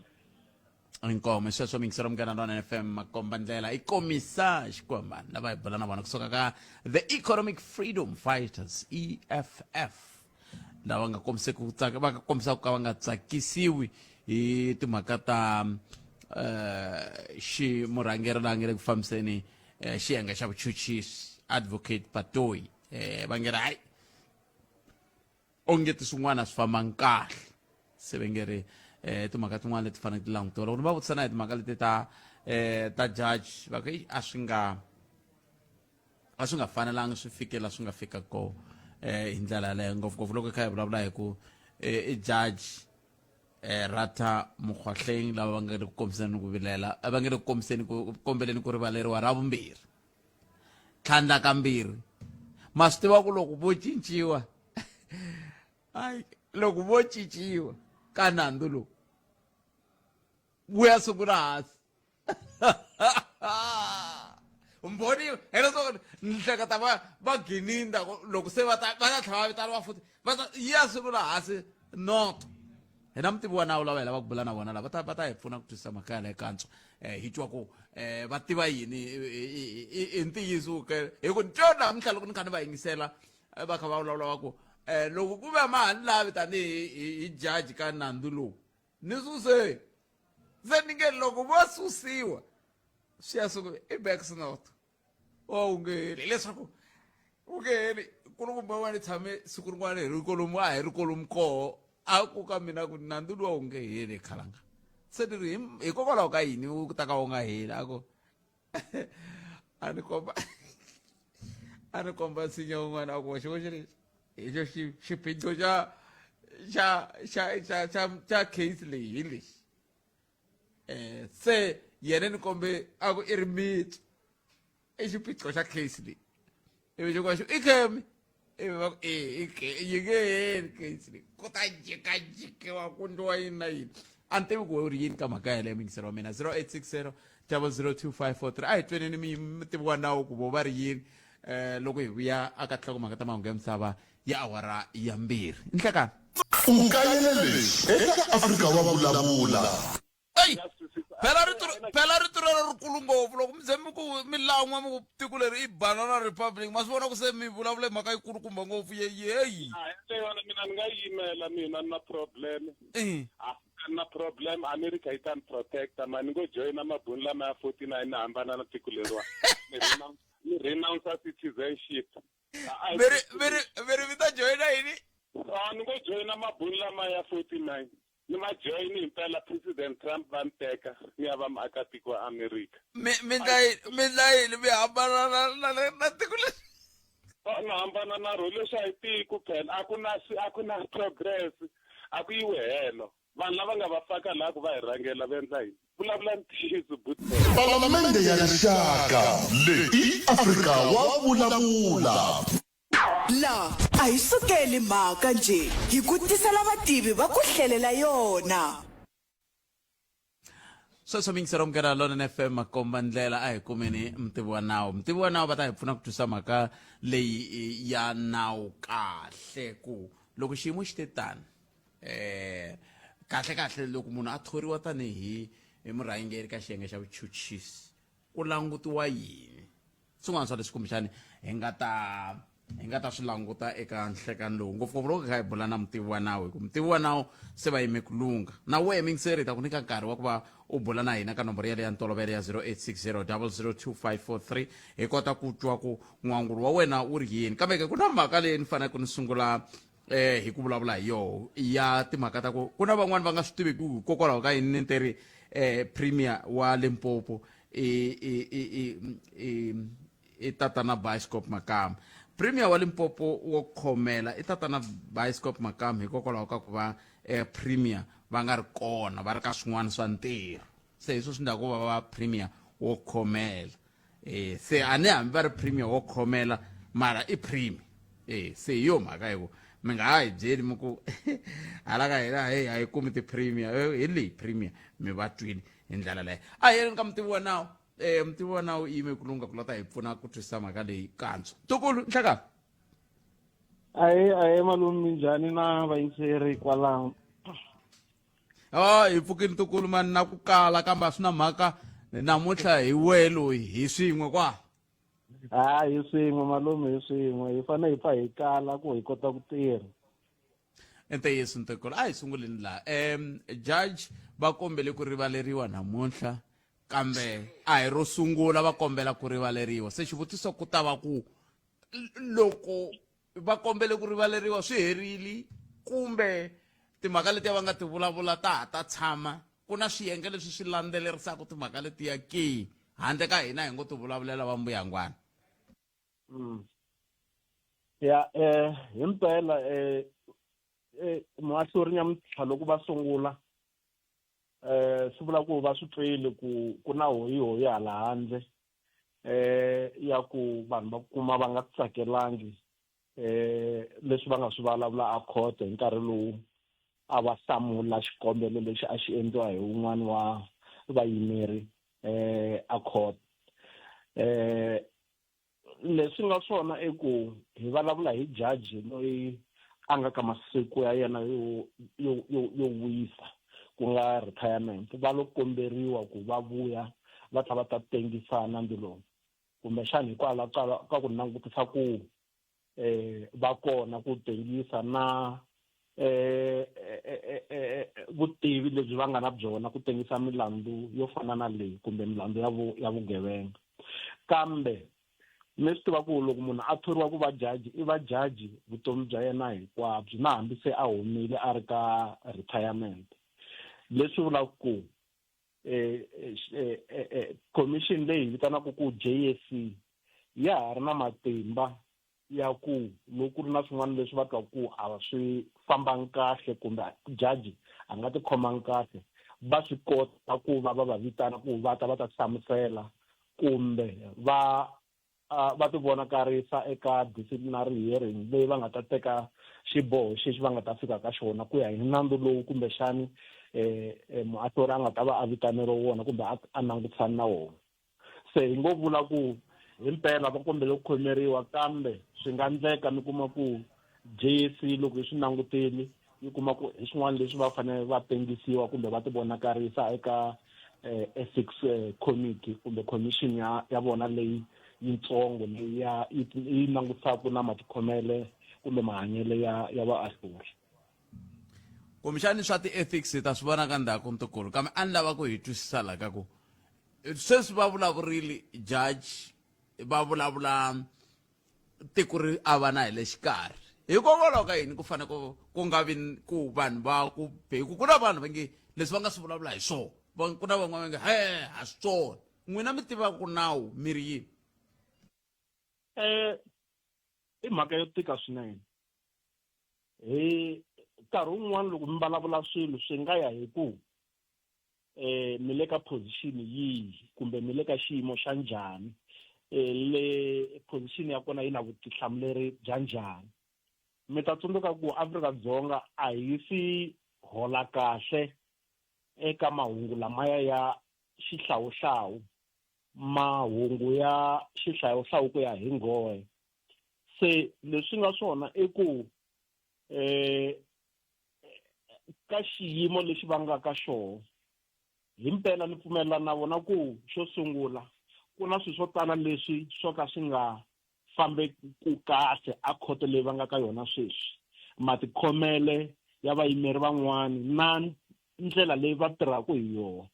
Inkomo sweswo mingisero munghana lona FM makomba ndlela i komisa xikwambani lava hi bula na vona kusuka ka the Economic Freedom Fighters EFF lava nga kombiseki ku tsaka va kombisaka ka va nga tsakisiwi hi timhaka ta eh xi murhangeri la nge le ku fambiseni eh, xiyenge xa vuchuchisi advocate Patoyi eh va nge ri hayi ongeti swin'wana a swi fambangi kahle se va nge ri eh timhaka tin'wana leti fanele ti langutiwa loko ni va vutisa na hi timhaka leti ta eh ta judge va ku a swi nga a swi nga fanelanga swi fike la swi nga fika kona eh hi ndlela yaleyo ngopfungopfu loko hi kha hi vulavula hi ku eh, i judge eh Ratha Mokgoatlheng lava va nga le ku kombiseni ku vilela va nge le ku kombiseni ku kombeleni ku rivaleriwa ra vumbirhi tlhandla kambirhi ma swi tiva ku loko vo cinciwa ayi loko vo cinciwa ka nandzu lowu wu ya sungula hansi mbhoni hileswaku ni hleketa va va gininda loko se va ta va ta tlhela va vitaniwa futhi va ta yi ya sungula hansi noto hina mutivi wa nawu lava hi lavaka ku bula na vona lava ta va ta hi pfuna ku twisisa mhaka yaleyo kantswa um hi twa ku um va tiva yini i ntiyiso ke hi ku tyo namuntlha loko ni kha ni va yingisela eh, va kha va vulavula va ku um loko ku ve ma ha ni lavi tanihi hi judge ka nandzu lowu ni suseni se ni nge loko vo susiwa swi ya suku i back not o wu nge heli hileswaku wu nge heli kulukumba wa ni tshame siku rin'wana hi ri kolomu a hi ri kolomu koho a ku ka mina ku nandzu luwa wu nge heli khalanga se ni ri hikokwalaho ka yini wu ta ka wu nga heli a ku a ni komba a ni komba nsinya wun'wana a ku wa xivoxo lexi hi xo xi xiphiqo xa xa xa xa xa xa case leyi hi lexi eh se yena ni kombe a ku i ri mitsu i xiphiqo xa case leyi ivi xi ku i khemi ivi va ku e yi nge heli case leyi ku ta jikajikiwa ku ndliwa yini na yini a ni tivi ku u ri yini ka mhaka yaleyo mingiselo wa mina 0860 002543 a hi tweneni mi mutivi wa nawu ku vo va ri yini eh loko hi vuya aka nhlokomhaka ta mahungu ya misava ya awara ya mbirhi nhlekani U kayele leswi eka Afrika wa Vulavula. Eyi phela rito phela rito rero rikulu ngopfu loko mi ze mi ku mi lan'wa mi ku tiko leri i banana republic ma swi vona ku se mi vulavula hi mhaka yikulukumba ngopfu ye yeyi a yona mina ni nga yimela mina ni na problem a ni na problem America yi ta ni protecta ma ni ngo joyina mabunu lama ya 49 ni hambana na tiko leriwa ni renounce citizenship. Mi ri mi ri mi ri mi ta joyina yini? A ni ngo joyina mabunu lama ya 49 ni ma joyini himpela President Trump va ni teka ni ya va muakatiko wa America. Mi mi ndla yini mi ndla yini mi hambana na na na na tiko leri? Oh, ni hambana na ro leswi a hi tiko phela a ku na a ku na progress a ku yiwi helo vanhu lava nga va faka laha ku va hi rhangela va endla yini vulavula ntiyiso but Palamende ya Rixaka leyi i Afrika wa vulavula. La a hi sukeli mhaka njhe hi ku tisela vativi va ku hlelela yona. Sweswo miyingiseri amukela Lonene FM makomba ndlela a hi kumeni mutivi wa nawu. Mutivi wa nawu va ta hi pfuna ku twisisa mhaka leyi ya nawu kahle ku loko xiyimo xi te tani eh kahle kahle loko munhu a thoriwa tanihi hi murhangeri ka xiyenge xa vuchuchisi ku langutiwa yini swin'wana swa leswi kumbexani hi nga ta hi nga ta swi languta eka nhlekani lowu ngopfungopfu loko hi kha hi bula na mutivi wa nawu hi ku mutivi wa nawu se va yime ku lungha na wehe mingiseri hi ta ku nyika nkarhi wa ku va u bula na hina ka nomboro yaleyo ya ntolovelo ya 0860 002543 hi kota ku twa ku n'wangulo wa wena wu ri yini kambe ke ku na mhaka leyi ni faneleke ni sungula eh hi ku vulavula hi yoho ya timhaka ta ku ku na van'wani va nga swi tiviki ku hikokwalaho ka yini ni teri eh premier wa Limpopo i i i i i i tatana Bioscope Makam premier wa Limpopo wo khomela i tatana Bioscope Makam hikokwalaho ka ku va eh premier va nga ri kona va ri ka swin'wana swa ntirho se hi swo swi endlaka ku va va premier wo khomela eh se a ni hambi va ri premier wo khomela mara i premier eh se hi yo mhaka hi ku mi nga ha hi byeli mi ku hala ka hina hey a hi kumi ti-premier eh, hi leyi premier mi va twile hi ndlela leyo a hi yeleni ka mutivi wa nawu eh mutivi wa nawu i yime ku lungha ku la ta hi pfuna ku twisisa mhaka leyi kantswa ntukulu nhlekani Ahe ahe malume minjhani na vayingiseri kwalaho Oh, hi pfukile ntukulu mani na ku kala kambe a swi na mhaka namuntlha hi wehe loyi hi swin'we kwa ha hi swin'we malume hi swin'we hi fanele hi pfa hi kala ku hi kota ku tirha i ntiyiso ntukulu a hi sunguleni laha um judge va kombele ku rivaleriwa namuntlha kambe a hi ro sungula va kombela ku rivaleriwa se xivutiso ku ta va ku loko va kombele ku rivaleriwa swi herile kumbe timhaka letiya va nga ti vulavula ta ha ta tshama ku na swiyenge leswi swi landzelerisaka timhaka letiya ke handle ka hina hi ngo ti vulavulela va mbuyangwana mm. ya eh himpela eh, eh muahluri nyamuntlha loko va sungula eh swi vula ku va swi twile ku ku na hoyihoyi hala handle eh ya ku vanhu va kuma va nga tsakelangi eh leswi va nga swi vulavula a khoto hi nkarhi lowu a va hlamula xikombelo lexi a xi endliwa hi wun'wana wa vayimeri eh a khoto eh leswi nga swona i ku hi vulavula hi judge loyi a nga ka masiku ya yena yo yo yo yo wisa ku nga retirement va lo komberiwa ku va vuya va ta va ta tengisa nandzu lowu kumbexana hikwalaho ka ka ku langutisa ku eh va kona ku tengisa na eh, eh, eh, eh vutivi lebyi va nga na byona ku tengisa milandzu yo fana na leyi kumbe milandzu ya ya vugevenga kambe mi swi tiva ku loko munhu a thoriwa ku va jaji i va jaji vutomi bya yena hinkwabyo na hambi se a humile a ri ka retirement leswi vulaka ku eh, eh, eh, commission leyi hi vitanaka ku JSC ya ha ri na matimba ya ku loko ku ri na swin'wana leswi va twaka ku a swi fambangi kahle kumbe jaji a nga ti khomangi kahle va swi kota ku va va va vitana ku va ta va ta hlamusela kumbe va va ti vonakarisa eka disciplinary hearing leyi va nga ta teka xiboho xexi va nga ta fika ka xona ku ya hi nandzu lowu kumbexani um muahluri a nga ta va a vitaneriwe wona kumbe a langutisana na wona se hi ngo vula ku himpela va kombele ku khomeriwa kambe swi nga ndleka mi kuma ku JSC loko yi swi langutile yi kuma ku hi swin'wana leswi va fanele va tengisiwa kumbe va ti vonakarisa eka eh, ethics eh, committee kumbe commission ya ya vona leyi yitsongo leyi ya yi langutisaka na matikhomele kumbe mahanyelo ya ya vaahluri kumbexani swa ti-ethics hi ta swi vona ka ndzhaku ntukulu kambe a ni lava ku hi twisisa la ka ku sweswi va vulavurile judge va vulavula tiko ri avana hi le xikarhi hikokwalaho ka yini ku fanele ku ku nga vi ku vanhu va ku hi ku ku na vanhu va nge leswi va nga swi vulavula hi swona ku na van'wana va nge he a swi swona n'wina mi tivaka ku nawu mi ri yini um i mhaka yo tika swinene hi nkarhi wun'wana loko mi vulavula swilo swi nga ya hi ku eh mi le ka position yihi kumbe mi le ka xiyimo xa njhani eh le position ya kona yi na vutihlamuleri bya njhani mi ta tsundzuka ku Afrika-Dzonga a hi si hola kahle eka mahungu lamaya ya xihlawuhlawu mahungu ya xihlawuhlawu ku ya hi nghohe se leswi nga swona i ku eh ka xiyimo lexi va nga ka xona himpela ni pfumelelana na vona ku xo sungula ku na swilo swo tala leswi swo ka swi nga fambeku kahle a khoto leyi va nga ka yona sweswi matikhomele ya vayimeri van'wani na ndlela leyi va tirhaka hi yona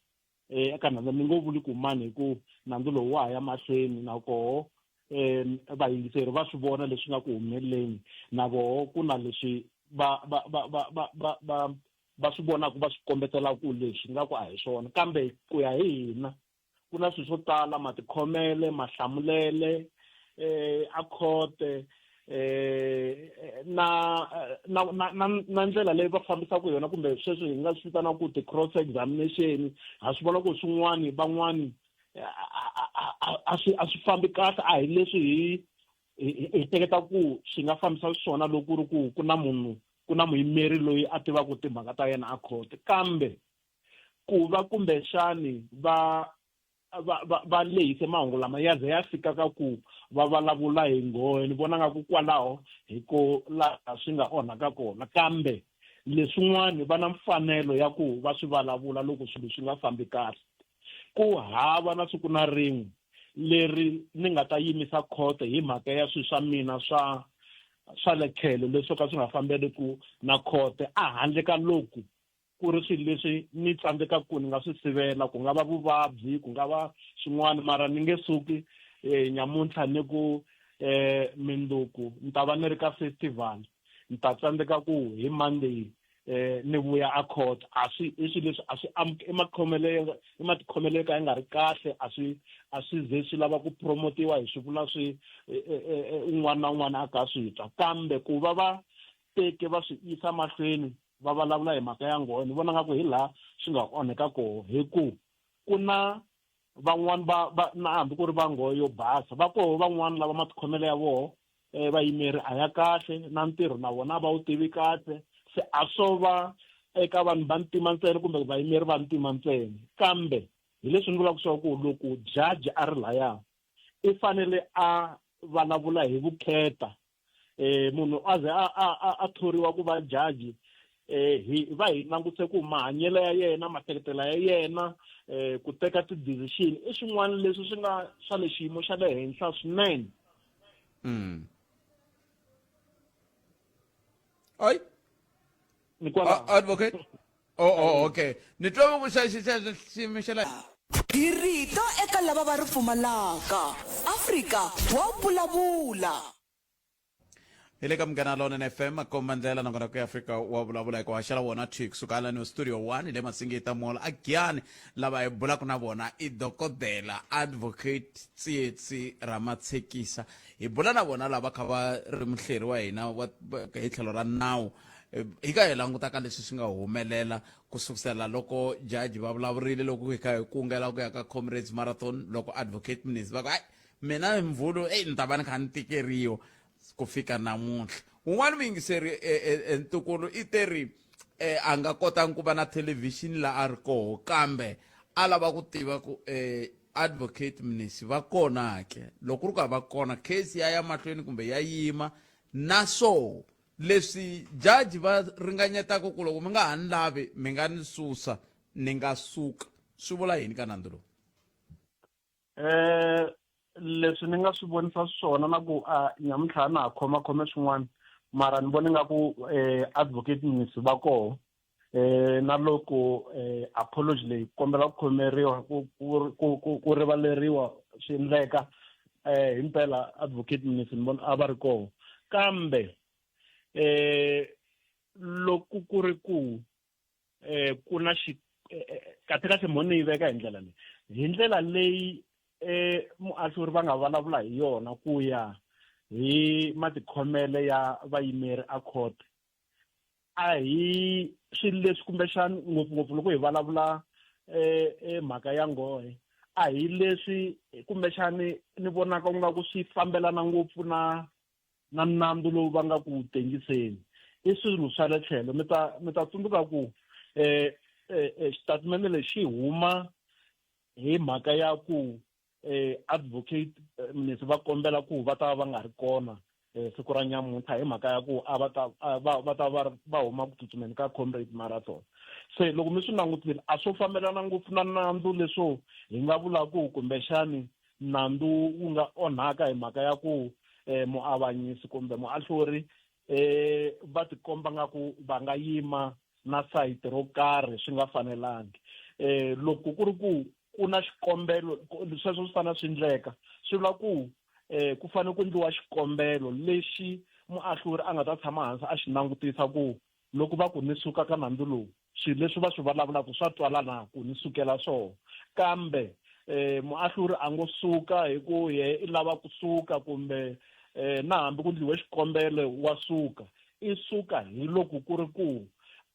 eh, eka nandzu ni ngo vuli ku mani hi ku nandzu lowu wa ha ya mahlweni na koho um vayingiseri va swi vona leswi nga ku humeleleni na voho ku na leswi va va va va va va va va swi vonaka va swi kombetelaka ku leswi nga ku a hi swona kambe ku ya hi hina ku na swilo swo tala matikhomele mahlamulele eh a khote eh na na na na ndlela leyi va fambisaka yona kumbe sweswi hi nga swi vitana ku ti-cross examination ha swi vona ku swin'wani van'wani a swi a swi fambi kahle a hi leswi hi hi hleketa ku swi nga fambisa swona loko ku ri ku ku na munhu ku na muyimeri loyi a tivaka timhaka ta yena a khote kambe ku va kumbexani va va va va lehise mahungu lama ya ze ya fika ka ku va vulavula hi nghohe ni vona nga ku kwalaho hi ko laha swi nga onhaka kona kambe leswin'wana va na mfanelo ya ku va swi vulavula loko swilo swi nga fambi kahle ku hava na siku na rin'we leri ni nga ta yimisa khoto hi mhaka ya swilo swa mina swa swa le tlhelo leswo ka swi nga fambeliku na khoto a handle ka loku ku ri swilo leswi ni tsandzekaka ku ni nga swi sivela ku nga va vuvabyi ku nga va swin'wana mara ni nge suki eh, nyamuntlha ni ku eh, minduku ni ta va ni ri ka festival ni ta tsandzeka ku hi monday eh ni vuya a court a swi i swilo leswi a swi i makhomelo i matikhomelo yo ka ya nga ri kahle a swi a swi ze swi lava ku promotiwa hi swi vula swi e, e, e, un'wana na un'wana a ka swi twa kambe ku va va teke va swi yisa mahlweni va vulavula hi mhaka ya nghohe ni vona nga ku hi laha swi nga onheka koho hi ku ku na van'wani va va na hambi ku ri va nghohe yo basa va koho van'wani lava matikhomelo ya voho um vayimeri a ya kahle na ntirho na vona a va wu tivi kahle se a swo va eka vanhu va ntima ntsena kumbe vayimeri va ntima ntsena kambe hi leswi ni vulaka swa ku loko jaji a ri laya i fanele a vulavula hi vukheta eh munhu a ze a a a thoriwa ku va jaji eh hi va hi langutise ku mahanyelo ya yena mahleketelo ya yena eh ku teka ti-decision i swin'wana leswi swi nga swa le xiyimo xa le henhla swinene mm. Ay. Ni kwala. Advocate. Oh, oh, okay. Ni twa ku xa xa xa xiyimo xa le Hi rito eka lava va ri pfumalaka. Afrika wa vulavula. Hi le ka Munghana Lonene FM makomba ndlela nakona ku Afrika wa vulavula hi ku haxela wona thwi kusuka haleni studio 1 hi le Masingita Mall a Giyani lava hi bulaka na vona i dokodela advocate Tsietsi Ramatshekisa hi bula na vona lava kha va ri muhleri wa hina wa hi tlhelo ra nawu hi ka hi languta ka leswi swi nga humelela ku sukusela loko jaji va vulavurile loko hi kha hi kungela ku ya ka comrades marathon loko advocate Mnisi va ku hayi mina hi mvhulu eyi ni ta va ni kha ni tikeriwa ku fika namuntlha un'wana muyingiseri e, e, e, ntukulu i te ri um a nga kotangi ku va na thelevhixini la a ri koho kambe a lava ku tiva ku um advocate Mnisi va kona ke loko ri ku a va kona case ya ya mahlweni kumbe ya yima na swo leswi jaji va ringanyetaka ku loko mi nga ha ni lavi mi nga ni susa ni nga suka swi vula yini ka nandzu lowu eh leswi ni nga swi vonisa swona na ku a nyamuntlha na ha khoma khome swin'wana mara ni vona nga ku eh advocate Mnisi va koho eh na loko eh apology leyi kombela ku khomeriwa ku ku ku ku rivaleriwa swi endleka eh himpela advocate Mnisi ni vona a va ri kona kambe eh loko ku ri ku eh ku na xi eh, eh, kahle kahle mhoni yi veka hi ndlela leyi hi ndlela leyi eh muahluri va nga vulavula hi yona ku ya hi matikhomele ya vayimeri a court a hi swilo leswi kumbexani ngopfungopfu loko hi vulavula eh, eh mhaka ya nghohe a hi leswi kumbexani ni vonaka ku nga ku swi fambelana ngopfu na na nandzu lowu va nga ku tengiseni i swilo swa le tlhelo mi ta mi ta tsundzuka ku eh, eh, xitatimende lexi huma hi mhaka ya ku eh, advocate eh, Mnisi va kombela ku va ta va va nga ri kona eh, siku ra nyamuntlha hi mhaka ya ku a va ta va va ta va va huma ku tsutsumeni ka comrade marathon se loko mi swi langutile a swo fambelana ngopfu na nandzu leswo hi nga vula ku kumbexani nandzu wu nga onhaka hi mhaka ya ku eh, muavanyisi kumbe muahluri eh, va tikomba nga ku va nga yima na sayiti ro karhi swi nga fanelangi eh loko ku ri ku ku na xikombelo sweswo swi fanele swi endleka swi vula ku eh ku fanele ku endliwa xikombelo lexi muahluri a nga ta tshama hansi a xi langutisa ku loko va ku ni suka ka nandzu lowu swilo leswi va swi vulavulaka swa twala na ku ni sukela swona kambe eh muahluri a ngo suka hi ku ye i lava ku suka kumbe eh na hambi ku ndliwe xikombelo wa suka i suka hi loko ku ri ku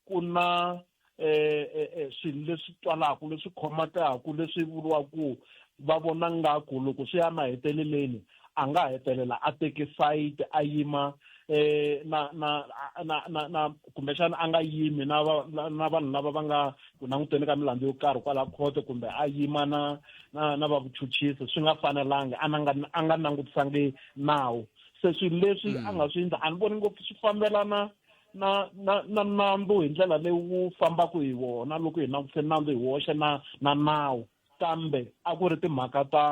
ku na eh, eh, eh swilo leswi twalaka leswi khomakaku leswi vuriwaka ku va vona ngaku loko swi ya maheteleleni a nga hetelela a teke sayiti a yima eh na na na na na kumbexana a nga yimi na va na vanhu lava va nga ku languteni ka milandzu yo karhi kwala khoto kumbe a yima na na na va vuchuchisi swi nga fanelangi a nga a nga langutisangi nawu se swilo leswi a nga swi endla a ni voni ngopfu swi fambelana na na na nandzu hi ndlela leyi wu fambaka hi wona loko hi langutise nandzu hi woxe na na nawu kambe a ku ri timhaka ta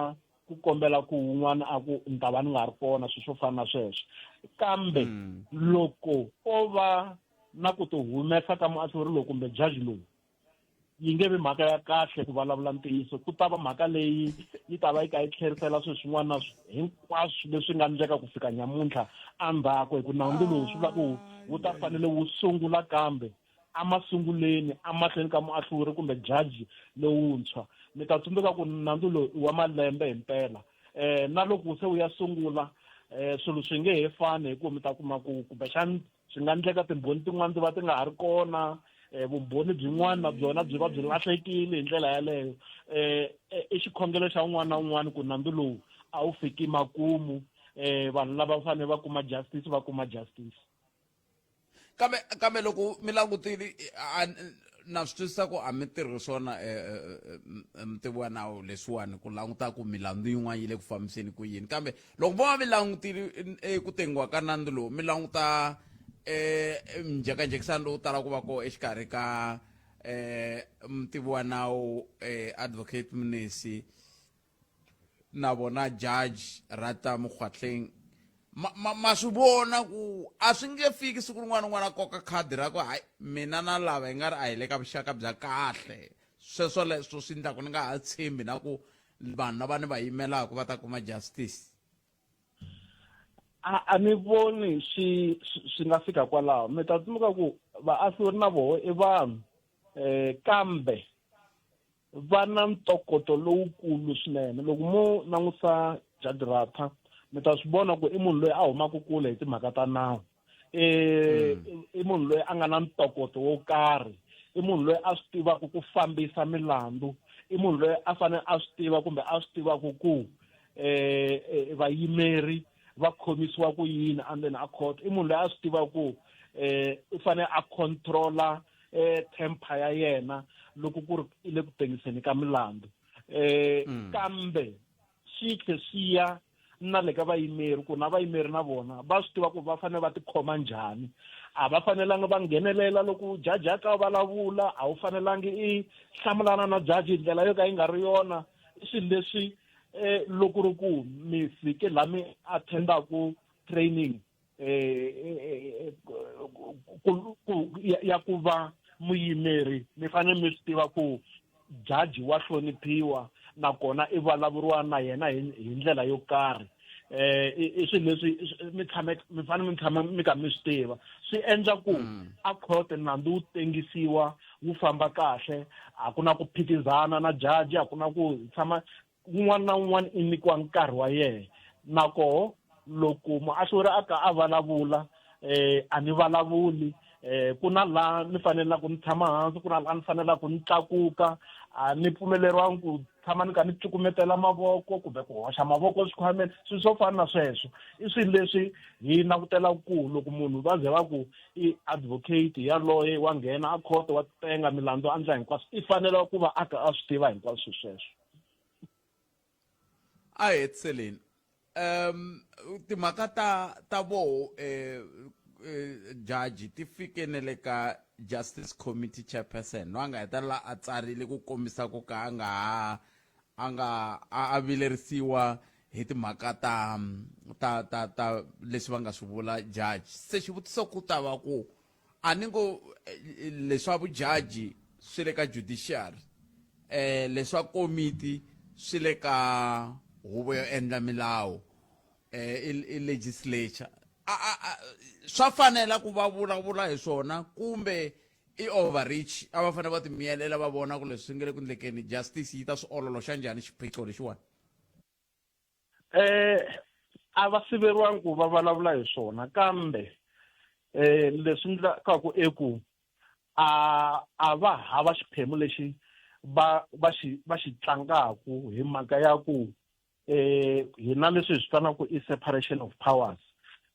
ku kombela ku wun'wana a ku ni ta va ni nga ri kona swilo swo fana na sweswo kambe loko ko va na ku ti humesa ka muahluri lowu kumbe jaji lowu yi nge vi mhaka ya kahle ku vulavula ntiyiso ku ta va mhaka leyi yi ta va yi ka yi tlherisela swilo swin'wana na hinkwaswo leswi nga endleka ku fika nyamuntlha endzhaku hi ku nandzu lowu swi vula ku wu ta fanele wu sungula kambe emasunguleni emahlweni ka muahluri kumbe jaji lowuntshwa mi ta tsundzuka ku nandzu lowu i wa malembe himpela um na loko se wu ya sungula um swilo swi nge he fani hikuva mi ta kuma ku kumbexani swi nga endleka timbhoni tin'wana ti va ti nga ha ri kona um vumbhoni byin'wana na byona byi va byi lahlekile hi ndlela yaleyo um i xikhongelo xa un'wana na un'wana ku nandzu lowu a wu fiki makumu um vanhu lava fanele va kuma justice va kuma justice kambe kambe loko mi langutile na swi twisisa ku a mi tirhi swona eh, eh, eh, mutivi wa nawu leswiwani ku languta ku milandzu yin'wana yi le ku fambiseni ku yini kambe loko vo va mi langutile ku tengiwa ka nandzu lowu mi languta um njhekanjhekisano lowu talaka ku va kona exikarhi ka um mutivi wa nawu um advocate Mnisi na vona judge Rata Mokgwatleng ma, ma, ma swi vona ku a swi nge fiki siku rin'wana n'wana koka khadi ra ku hayi mina na lava hi nga ri a hi le ka vuxaka bya kahle sweswo leswo swi endlaku ni nga ha tshembi na ku vanhu lava ni va yimelaka va ta kuma justice a a ni voni swi swi nga fika kwalaho mi ta tsundzuka ku vaahluri na voho i vanhu um kambe va na ntokoto lowukulu swinene loko mo langusa Judge Ratha mi ta swi vona ku i munhu loyi a humaka kule hi timhaka ta nawu eh i munhu loyi a nga na ntokoto wo karhi i munhu loyi a swi tivaka ku fambisa milandzu i munhu loyi a fanele a swi tiva kumbe a swi tivaka ku eh vayimeri va khomisiwa ku yini endzeni a court i munhu loyi a swi tivaka ku eh u fanele a controla eh temper ya yena loko ku ri i le ku tengiseni ka milandzu eh kambe swi tlhe swi ya na le ka vayimeri ku na vayimeri na vona va swi tiva ku va fanele va tikhoma njhani a va fanelanga va nghenelela loko jaji a ka vulavula a wu fanelangi i hlamulana na jaji hi ndlela yo ka yi nga ri yona i swilo leswi eh loko ri ku mi fike la mi attendaku training eh, ku ku ya ku va muyimeri mi fanele mi swi tiva ku jaji wa hloniphiwa nakona i vulavuriwa na yena hi hi ndlela yo karhi eh i swilo leswi mi tshame mi fanele mi tshama mi kha mi swi tiva swi endla ku mm. a court nandzu wu tengisiwa wu famba kahle a ku na ku phikizana na jaji a ku na ku tshama un'wana na un'wana i nyikiwa nkarhi wa yena nakoho loko muahluri a ka a vulavula eh a ni vulavuli eh ku na laha ni fanelaka ni tshama hansi ku na laha ni fanelaka ni tlakuka a ni pfumeleriwangi ku tshama ni kha ni cukumetela mavoko kumbe ku hoxa mavoko swikhwameni swilo swo fana na sweswo i swilo leswi hi langutelaka ku loko munhu va ze va ku i advocate yaloye wa nghena a khoto wa tenga milandzu a ndla hinkwaswo i fanele ku va a kha a swi tiva hinkwaswo sweswo a hi hetiseleni um timhaka ta ta voho eh, eh judge ti fike ne le ka justice committee chairperson no a nga hetelela a tsarile ku kombisa ku ka a nga ha a nga a vilerisiwa hi timhaka ta ta ta ta leswi va nga swi vula judge se xivutiso ku ta va ku a ni ngo eh, leswa vujaji swi le ka judiciary eh leswa komiti swi le ka huvo yo endla milawu eh i legislature a a swa fanela ku va vulavula hi swona kumbe i overreach a va fanele va timiyelela va vona ku leswi nga le ku ndlekeni justice yi ta swi ololoxa njhani xiphiqo lexiwani eh a va siveriwangi ku va vulavula hi swona kambe eh leswi ndlakaku i ku a a va hava xiphemu lexi va va xi va xi tlangaku hi mhaka ya ku eh hina leswi hi swi vitanaka i separation of powers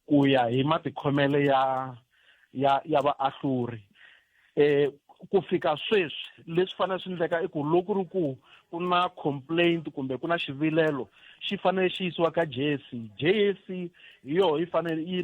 ku ya hi matikhomele ya ya ya vaahluri eh ku fika sweswi leswi fanele swi endleka i ku loko ri ku ku na complaint kumbe ku na xivilelo xi fanele xi yisiwa ka JSC JSC hi yoho yi fanele yi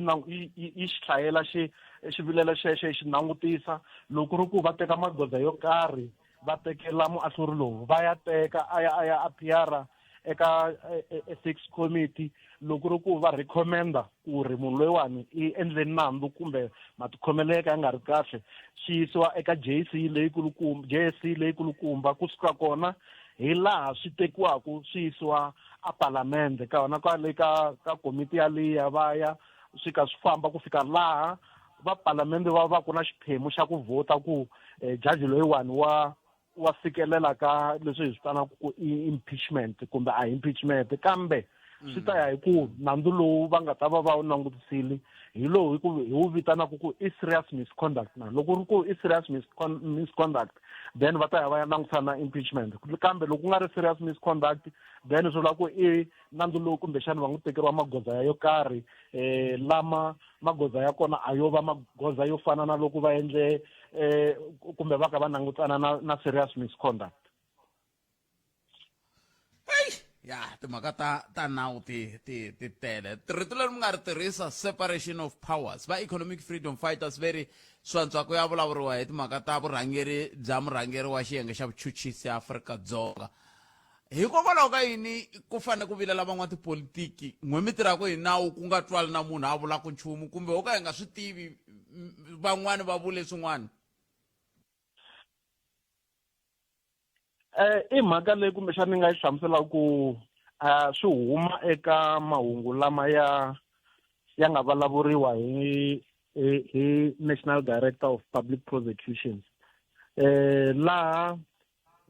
yi xi hlayela xi xivilelo xexo yi xi langutisa loko ri ku va teka magoza yo karhi va tekela muahluri lowu va ya teka a ya a ya appear eka e, e, ethics committee loko ri ku va recommenda ku ri munhu loyiwani i endle nandzu kumbe matikhomelo ya ka ya nga ri kahle swi yisiwa eka JC leyikulukumba JSC leyikulukumba kusuka kona hi laha swi tekiwaka swi yisiwa a palamende ka yona kwale ka ka komiti yaliya va ya swi ka swi famba ku fika laha va palamende va va ku na xiphemu xa ku vhota ku eh, jaji loyiwani wa wa fikelela ka leswi hi swi vitanaka ku i impeachment kumbe a impeachment kambe swi ta ya hi ku nandzu lowu va nga ta va va wu langutisile hi lowu hi ku hi wu vitanaka ku i serious misconduct na loko ri ku i serious misconduct then va ta ya va ya langutisa na impeachment kambe loko ku nga ri serious misconduct then swi vula ku i nandzu lowu kumbexana va n'wi tekeriwa magoza ya yo karhi um lama magoza ya kona a yo va magoza yo fana na loko va endle eh kumbe va ka va langutana na, na serious misconduct ya timhaka ta ta nawu ti ti ti tele rito leri mi nga ri tirhisa separation of powers va economic freedom fighters ve ri swantswa ku ya vulavuriwa hi timhaka ta vurhangeri bya murhangeri wa xiyenge xa vuchuchisi Afrika-Dzonga Hikokwalaho ka yini ku fanele ku vilela van'watipolitiki n'we mi tirhaka hi nawu ku nga twali na munhu a vulaka nchumu kumbe ho ka hi nga swi tivi van'wani va vule swin'wana? Eh, i mhaka leyi kumbexana ni nga yi hlamuselaka ku uh, swi huma eka mahungu lama ya ya nga vulavuriwa hi hi, hi National Director of Public Prosecutions eh laha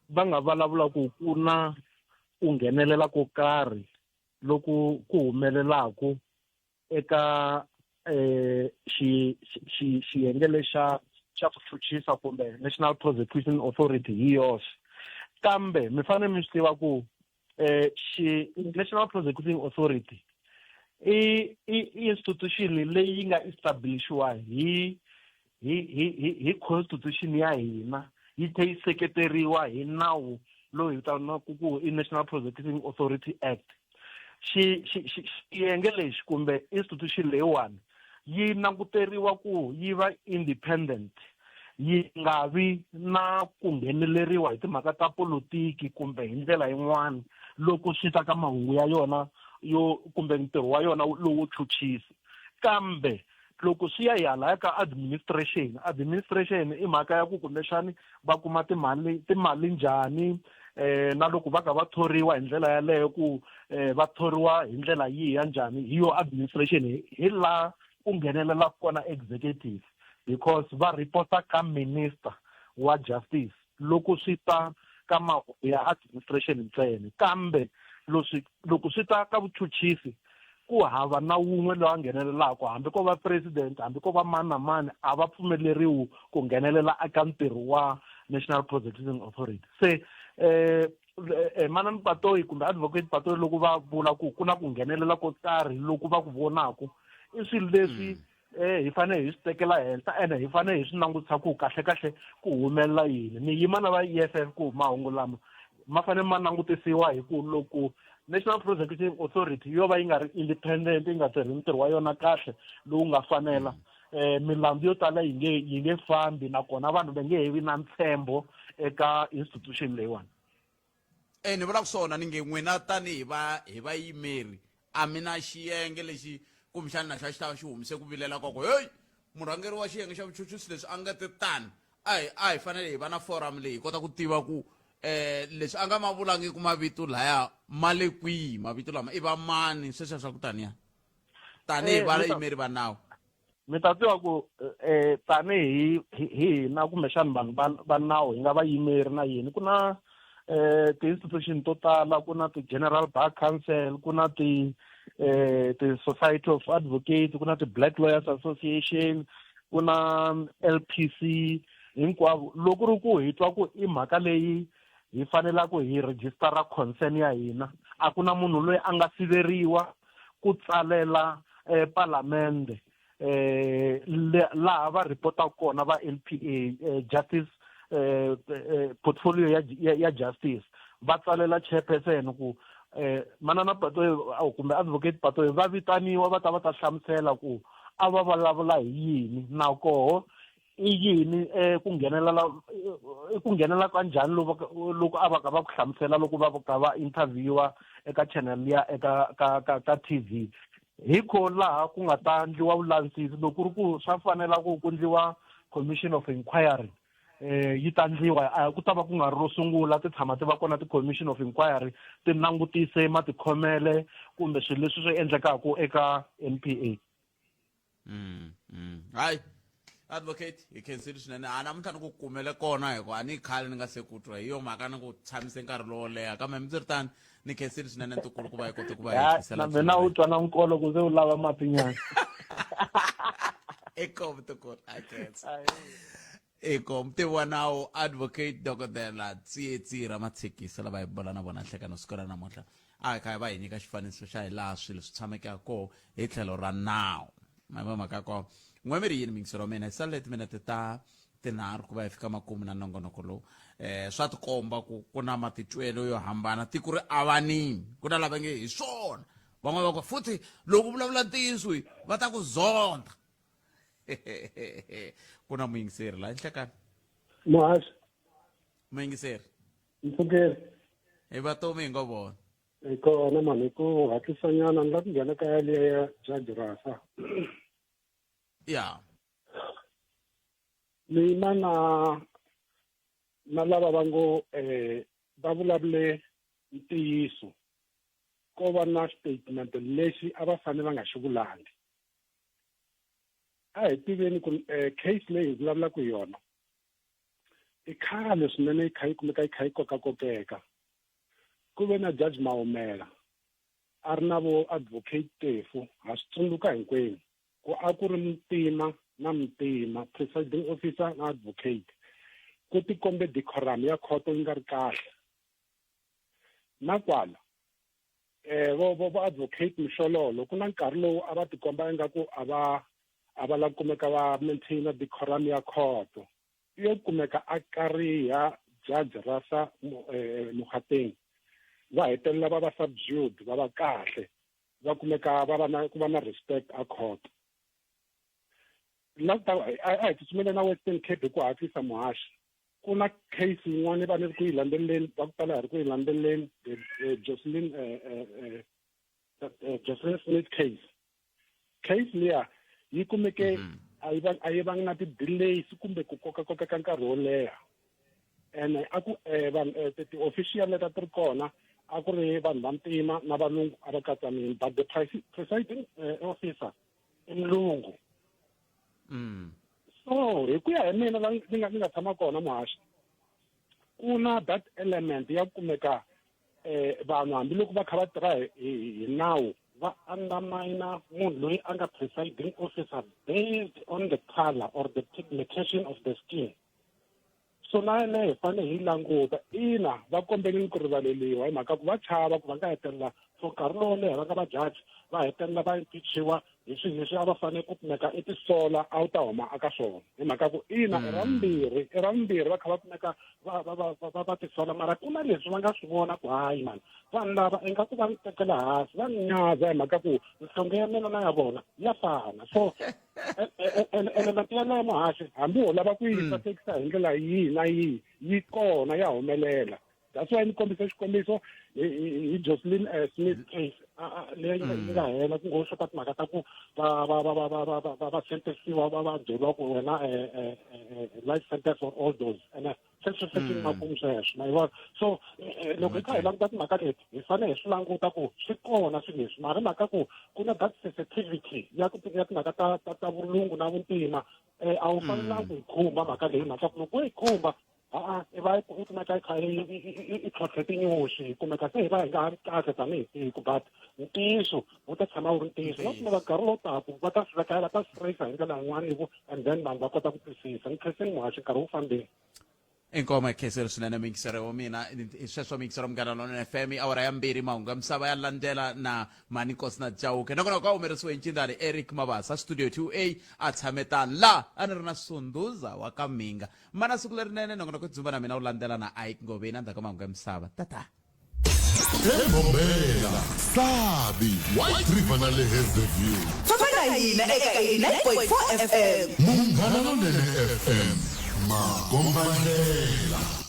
va nga vulavula ku ku na ku nghenelela ko karhi loku ku humelelaku eka eh xi xi xiyenge lexa xa ku chuchisa kumbe National Prosecution Authority hi yoxe kambe mi fanele mi swi tiva ku eh xi National Prosecuting Authority i i institution leyi nga establishiwa hi hi hi hi hi constitution ya hina yi tlhe yi seketeriwa hi nawu lowu hi vitanaka ku i National Prosecuting Authority Act xi xi xi xiyenge lexi kumbe institution leyiwani yi languteriwa ku yi va independent yi nga vi na ku ngheneleriwa hi timhaka ta politiki kumbe hi ndlela yin'wana loko swi ta ka mahungu ya yona yo kumbe ntirho wa yona lowo chuchisa kambe loko swi ya hi halaya ka administration administration i mhaka ya ku kumbexani va kuma timali timali njhani eh na loko va ka va thoriwa hi ndlela yaleyo ku eh va thoriwa hi ndlela yihi ya njhani hi yo administration hi laha ku nghenelela kona executive because va reporta ka minister wa justice loko swi ta ka mahungu ya administration ntsena kambe loswi loko swi ta ka vuchuchisi ku hava na wun'we loyi a nghenelelaka hambi ko va president hambi ko va mani na mani a va pfumeleriwi ku nghenelela eka ntirho wa National Prosecuting Authority se eh, eh manani Patoyi kumbe advocate Patoyi loko va vula ku ku na ku nghenelela ko karhi loku va ku vonaku i swilo leswi mm. eh hi fanele hi swi tekela henhla ene hi fanele hi swi langutisa ku kahle kahle ku humelela yini ni yima na va EFF ku mahungu lama ma fanele ma langutisiwa hi ku loko National Prosecuting Authority yo va yi nga ri independent yi nga tirhi ntirho wa yona kahle lowu nga fanela eh milandzu yo tala yi nge yi nge fambi nakona vanhu va nge he vi na ntshembo eka institution leyiwani e ni vulaka swona ni nge n'wina tanihi va hi vayimeri a mi na xiyenge lexi kumbexana na xa xi ta va xi humise ku vilela ka ku heyi murhangeri wa xiyenge xa vuchuchisi leswi a nga te tani a hi a hi fanele hi va na forum leyi hi kota ku tiva ku eh leswi a nga ma vulangiki mavito laya ma le kwihi mavito lama i va mani sweswiya swa ku taniya tanihi Eh, vayimeri va nawu mi ta tiva ku eh tanihi hi hina kumbexana vanhu va va nawu hi nga vayimeri na yini ku na eh ti-institution to tala ku na ti-general bar council ku na ti eh ti-society of advocates ku na ti-black lawyers association ku na LPC hinkwavo loko ri ku hi twa ku i mhaka leyi hi fanelaka hi rejistara concern ya hina a ku na munhu loyi a nga siveriwa ku tsalela eh, palamende eh laha va reportaka kona va NPA eh, justice eh, eh, portfolio ya, ya, ya justice va tsalela chairperson ku eh manana Patoyi kumbe advocate Patoyi va vitaniwa va ta va ta hlamusela ku a va vulavula hi yini nakoho i yini eh, ku nghenelela i ku nghenela ka njhani loko loko a va ka va ku hlamusela loko va ka va interviewa eka channel liya eka ka ka ka TV hi ko laha ku nga ta ndliwa vulavisisi loko ku ri ku swa fanela ku ku ndliwa commission of inquiry eh yi ta ndliwa a ku ta va ku nga ri ro sungula ti tshama ti va kona ti-commission of inquiry ti langutise matikhomele kumbe swilo leswi swi endlekaka eka N_P_A. mm, mm. Hayi advocate hi khensile swinene a namuntlha ni ku kumele kona hi ku a ni khale ni nga se ku twa hi yo mhaka ni ku tshamise nkarhi lowo leha kambe mi ndzi ri tani ni khensile swinene ntukulu ku va hi kote ku va hi na mina u twa na nkolo ku se u lava matinyana eko mtukulu a khensa eko mutivi wa nawu advocate dokodela tsietsi ramatshekisa lava hi bula na vona nhlekano siku ra namuntlha a hi kha hi va hi nyika xifaniso xa hi laha swilo swi tshameke ha koho hi tlhelo ra nawu ma mhaka ko n'we mi ri yini mingiselo wa mina hi salele timinete ta tinharhu ku va hi fika makumu na nongonoko lowu eh swa tikomba ku ku na matitwelo yo hambana tiko ri avanini ku na lava nge hi swona van'wana va ku futhi loko vulavula ntiyiso va ta ku zonda ku na muyingiseri laha nhlekani muhaxi muyingiseri mpfukeri hi vatomi hi ngo vona hi kona mani hi ku hatlisanyana ni la ku nghena ka yaliya ya judge rasa ya mina na na lava va ngo eh va vulavule ntiyiso ko va na statement lexi a va fanele va nga xi vulangi a hi tiveni ku eh, case leyi hi vulavulaka hi yona i khale swinene yi kha yi kumeka yi kha yi kokakokeka ku ve na judge Mahumela a ri na vo advocate Tefu ha swi tsundzuka hinkwenu ku a ku ri muntima na muntima presiding officer na advocate ku tikombe decorum ya khoto yi nga ri kahle na kwala eh vo vo vo advocate Mshololo ku na nkarhi lowu a va tikomba ingaku a va a va la kumeka va maintaina decorum ya khoto yo kumeka a kariha judge Rasa eh, Mokgateng va hetelela va va subdued va va kahle va kumeka va va na ku va na respect a court la ta a hi tsutsumele na Western Cape hi ku hatlisa muhaxi ku na case yin'wana va ni ri ku yi landzeleleni va ku tala hi ri ku yi landzeleleni Jocelyn Jocelyn Smith case case liya yi kumeke mhm. a yi va a yi vangi na ti-delays kumbe ku kokakokeka nkarhi wo leha Ene a ku vanhu ti-official leti a ti ri kona a ku ri vanhu va ntima na valungu a va katsanile, but the presiding officer i mulungu. So hi ku ya hi mina la ni nga ni nga tshama kona muhaxi, ku na that element ya kumeka vanhu hambiloko va kha va tirha hi nawu va undermine munhu loyi a nga presiding officer based on the color or the pigmentation of the skin. So na yeleyo hi fanele hi languta. Ina, va kombelini ku rivaleliwa hi mhaka ku va chava ku va nga hetelela for nkarhi lowo leha va nga va judge, va hetelela va impeachiwa hi swilo leswi a va fanele ku kumeka i tisola a wu ta huma aka swona. Hi mhaka ku ina, i ra vumbirhi, i ra vumbirhi va kha va kumeka va va va va va tisola, mara ku na leswi va nga swi vona ku hayi mani, vanhu lava ingaku va ni tekela hansi, va ni nyaza hi mhaka ku nhlonge ya mina na ya vona ya fana. So element yaleyo muhaxi, hambi ho lava ku yi sasekisa hi ndlela yihi na yihi, yi kona, ya humelela. That's why ni kombisa xikombiso hi Jocelyn Smith case leyi yi nga hela ku ngo swi timhaka ta ku va va va va va va va va sentensiwa, va va byeriwa ku wena life sentence or all those, ene se swi fikile makumu sweswo, ma yi vona. So loko hi kha hi languta timhaka leti, hi fanele hi swi languta ku swi kona swilo leswi, mara mhaka ku ku na that sensitivity ya ku ya timhaka ta ta ta vulungu na vuntima, a wu fanelanga ku yi khumba mhaka leyi, mhaka ku loko wo yi khumba, a-a, i va i kumeka i kha i tlhontlhe tinyoxi, hi kumeka se hi va hi nga ha ri kahle tanihi tiko. But ntiyiso wu ta tshama wu ri ntiyiso, na kumeka nkarhi lowu taku va ta swi veka, va ta swi tracer hi ndlela yin'wana ivu and then vanhu va kota ku twisisa. Ni khenseni muhaxi, nkarhi wu fambile. Inkomo khenseri swinene muyingiseri wa mina. I sweswo muyingiseri Munghana Lonene FM, i awara ya 2, mahungu ya misava ya landzela na Mani Nkosi na Chauke. Nakona ka humerisiwe hi ncindani Eric Mabasa, studio 2A a tshame tani la a ni ri na Sunduza wa ka Mhinga. Mana siku lerinene, nongonoko dzumba na mina wu landzela na Ike Ngoveni endzhaku ka mahungu ya misava. Tata. Embombela, Sabi, White River na le Hazyview. Famba na hina eka 89.4 FM. Munghana Lonene FM, makombandlela.